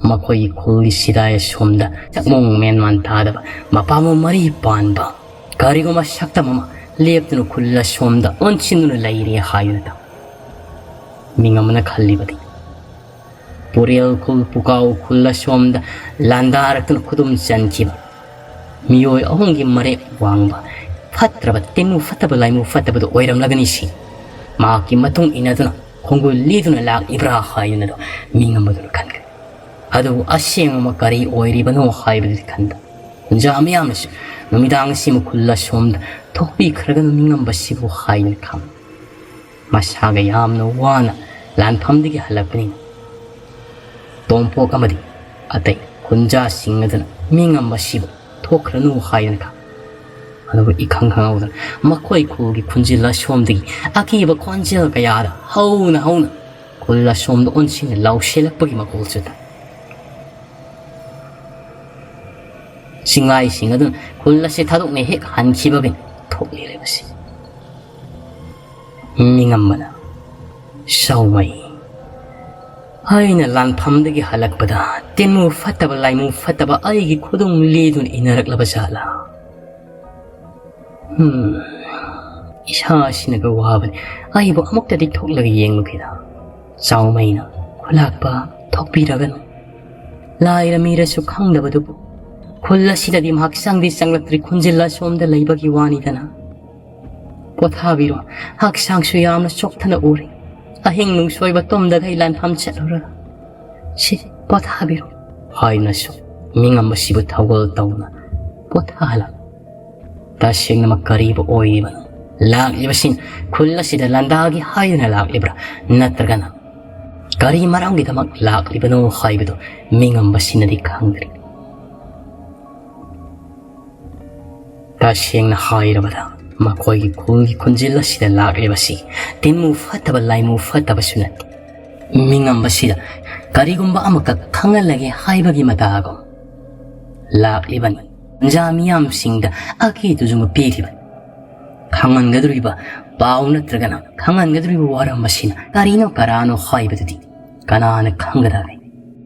ꯃꯈꯣꯏꯒꯤ ꯈꯨꯜꯒꯤ ꯁꯤꯗꯥꯏ ꯑꯁꯣꯝꯗ ꯆꯥꯛꯃꯣꯡ ꯃꯦꯟꯃꯥꯟ ꯇꯥꯗꯕ ꯃꯄꯥꯝꯕꯣꯝ ꯃꯔꯤ ꯄꯥꯟꯕ ꯀꯔꯤꯒꯨꯝꯕ ꯁꯛꯇꯝ ꯑꯃ ꯂꯦꯞꯇꯨꯅ ꯈꯨꯜ ꯑꯁꯣꯝꯗ ꯑꯣꯟꯁꯤꯟꯗꯨꯅ ꯂꯩꯔꯦ ꯍꯥꯏꯗꯨꯅ ꯇꯥ꯫ ꯃꯤꯉꯝꯕꯅ ꯈꯜꯂꯤꯕꯗꯤ ꯄꯨꯔꯦꯜ ꯈꯨꯜ ꯄꯨꯀꯥꯎ ꯈꯨꯜ ꯑꯁꯣꯝꯗ ꯂꯥꯟꯗꯥꯔꯛꯇꯨꯅ ꯈꯨꯗꯨꯝ ꯆꯟꯈꯤꯕ ꯃꯤꯑꯣꯏ ꯑꯍꯨꯝꯒꯤ ꯃꯔꯦꯛ ꯋꯥꯡꯕ ꯐꯠꯇ꯭ꯔꯕ ꯇꯤꯟꯃꯨ ꯐꯠꯇꯕ ꯂꯥꯏꯃꯨ ꯐꯠꯇꯕꯗꯨ ꯑꯣꯏꯔꯝꯂꯒꯅꯤ ꯁꯤ꯫ ꯃꯍꯥꯛꯀꯤ ꯃꯇꯨꯡ ꯏꯟꯅꯗꯨꯅ ꯈꯣꯡꯒꯨꯜ ꯂꯤꯗꯨꯅ ꯂꯥꯛꯂꯤꯕ꯭ꯔꯥ ꯍꯥꯏꯗꯨꯅꯗꯣ ꯃꯤꯉꯝꯕꯗꯨꯅ ꯈꯟꯈ꯭ꯔꯦ꯫ ꯑꯗꯨꯕꯨ ꯑꯁꯦꯡꯕ ꯀꯔꯤ ꯑꯣꯏꯔꯤꯕꯅꯣ ꯍꯥꯏꯕꯗꯨꯗꯤ ꯈꯟꯗ ꯈꯨꯟꯖꯥ ꯃꯤꯌꯥꯝꯅꯁꯨ ꯅꯨꯃꯤꯗꯥꯡ ꯑꯁꯤꯃ ꯈꯨꯜ ꯑꯁꯣꯝꯗ ꯊꯣꯛꯄꯤꯈ꯭ꯔꯒꯅꯨ ꯃꯤꯉꯝꯕꯁꯤꯕꯨ ꯍꯥꯏꯗꯨꯅ ꯈꯝꯃꯤ꯫ ꯃꯁꯥꯒ ꯌꯥꯝꯅ ꯋꯥꯅ ꯂꯥꯟꯐꯝꯗꯒꯤ ꯍꯜꯂꯛꯄꯅꯤꯅ꯫ ꯇꯣꯝꯄꯣꯛ ꯑꯃꯗꯤ ꯑꯇꯩ ꯈꯨꯟꯖꯥꯁꯤꯡ ꯑꯗꯨꯅ ꯃꯤꯉꯝꯕꯁꯤꯕꯨ ꯊꯣꯛꯈ꯭ꯔꯅꯨ ꯍꯥꯏꯗꯨꯅ ꯈꯪ-, ꯑꯗꯨꯕꯨ ꯏꯈꯪ ꯈꯪꯍꯧꯗꯅ ꯃꯈꯣꯏ ꯈꯨꯜꯒꯤ ꯈꯨꯟꯖꯤꯜ ꯑꯁꯣꯝꯗꯒꯤ ꯑꯀꯤꯕ ꯈꯣꯟꯖꯦꯜ ꯀꯌꯥꯗ ꯍꯧꯅ ꯍꯧꯅ ꯈꯨꯜ ꯑꯁꯣꯝꯗ ꯑꯣꯟꯁꯤꯟꯅ ꯂꯥꯎꯁꯤꯜꯂꯛꯄꯒꯤ ꯃꯈꯣꯜꯁꯨ ꯇꯥꯏ꯫ ꯆꯤꯡꯂꯥꯏꯁꯤꯡ ꯑꯗꯨꯅ ꯈꯨꯜ ꯑꯁꯤ ꯊꯥꯗꯣꯛꯅ ꯍꯦꯛ ꯍꯟꯈꯤꯕꯒꯅꯤ ꯊꯣꯛꯂꯤꯕꯁꯤ꯫ ꯃꯤꯉꯝꯕꯅ ꯁꯥꯎꯃꯩ, ꯑꯩꯅ ꯂꯥꯟꯐꯝꯗꯒꯤ ꯍꯜꯂꯛꯄꯗ ꯇꯤꯟꯃꯨ ꯐꯠꯇꯕ ꯂꯥꯏꯃꯨ ꯐꯠꯇꯕ ꯑꯩꯒꯤ ꯈꯨꯗꯨꯡ ꯂꯤꯗꯨꯅ ꯏꯟꯅꯔꯛꯂꯕ ꯖꯥꯠꯂꯥ? ꯍꯝ, ꯏꯁꯥꯁꯤꯅꯒ ꯋꯥꯕꯅꯤ꯫ ꯑꯩꯕꯨ ꯑꯃꯨꯛꯇꯗꯤ ꯊꯣꯛꯂꯒ ꯌꯦꯡꯂꯨꯈꯤꯗ꯫ ꯆꯥꯎꯃꯩꯅ ꯈꯨꯂꯥꯛꯄ ꯊꯣꯛꯄꯤꯔꯒꯅꯨ꯫ ꯂꯥꯏꯔ ꯃꯤꯔꯁꯨ ꯈꯪꯗꯕꯗꯨꯕꯨ ꯈꯨꯜ ꯑꯁꯤꯗꯗꯤ ꯃꯍꯥꯛꯆꯥꯡꯗꯤ ꯆꯪꯂꯛꯇ꯭ꯔꯤ ꯈꯨꯟꯖꯤꯜ ꯑꯁꯣꯝꯗ ꯂꯩꯕꯒꯤ ꯋꯥꯅꯤꯗꯅ꯫ ꯄꯣꯊꯥꯕꯤꯔꯣ, ꯍꯛꯆꯥꯡꯁꯨ ꯌꯥꯝꯅ ꯆꯣꯛꯊꯅ ꯎꯔꯦ꯫ ꯑꯍꯤꯡ ꯅꯨꯡꯁꯣꯏꯕ ꯇꯨꯝꯗꯈꯩ ꯂꯥꯟꯐꯝ ꯆꯠꯂꯨꯔꯒ꯫ ꯁꯤ ꯄꯣꯊꯥꯕꯤꯔꯣ꯫ ꯍꯥꯏꯅꯁꯨ ꯃꯤꯉꯝꯕꯁꯤꯕꯨ ꯊꯧꯒꯜ ꯇꯧꯅ ꯄꯣꯊꯥꯍꯜꯂ꯫ ꯇꯁꯦꯡꯅꯃꯛ ꯀꯔꯤꯕꯨ ꯑꯣꯏꯔꯤꯕꯅꯣ? ꯂꯥꯛꯂꯤꯕꯁꯤꯡ ꯈꯨꯜ ꯑꯁꯤꯗ ꯂꯥꯟꯗꯥꯒꯦ ꯍꯥꯏꯗꯨꯅ ꯂꯥꯛꯂꯤꯕ꯭ꯔꯥ? ꯅꯠꯇ꯭ꯔꯒꯅ ꯀꯔꯤ ꯃꯔꯝꯒꯤꯗꯃꯛ ꯂꯥꯛꯂꯤꯕꯅꯣ ꯍꯥꯏꯕꯗꯨ ꯃꯤꯉꯝꯕꯁꯤꯅꯗꯤ ꯈꯪꯗ꯭ꯔꯤ꯫ ꯇꯁꯦꯡꯅ ꯍꯥꯏꯔꯕꯗ ꯃꯈꯣꯏꯒꯤ ꯈꯨꯜꯒꯤ ꯈꯨꯟꯖꯤꯜ ꯑꯁꯤꯗ ꯂꯥꯛꯂꯤꯕꯁꯤ ꯇꯤꯟꯃꯨ ꯐꯠꯇꯕ ꯂꯥꯏꯃꯨ ꯐꯠꯇꯕꯁꯨ ꯅꯠꯇꯦ꯫ ꯃꯤꯉꯝꯕꯁꯤꯗ ꯀꯔꯤꯒꯨꯝꯕ ꯑꯃꯈꯛ ꯈꯪꯍꯜꯂꯒꯦ ꯍꯥꯏꯕꯒꯤ ꯃꯇꯥꯒꯨꯝ ꯂꯥꯛꯂꯤꯕꯅꯤ꯫ ꯄ꯭ꯔꯖꯥ ꯃꯤꯌꯥꯝꯁꯤꯡꯗ ꯑꯀꯤ ꯇꯨꯖꯨꯡꯕ ꯄꯤꯔꯤꯕꯅꯤ꯫ ꯈꯪꯍꯟꯒꯗꯧꯔꯤꯕ ꯄꯥꯎ ꯅꯠꯇ꯭ꯔꯒꯅ ꯈꯪꯍꯟꯒꯗꯧꯔꯤꯕ ꯋꯥꯔꯝ ꯑꯁꯤꯅ ꯀꯔꯤꯅꯣ ꯀꯔꯥꯅꯣ ꯍꯥꯏꯕꯗꯨꯗꯤ ꯀꯅꯥꯅ ꯈꯪꯒꯗꯒꯦ?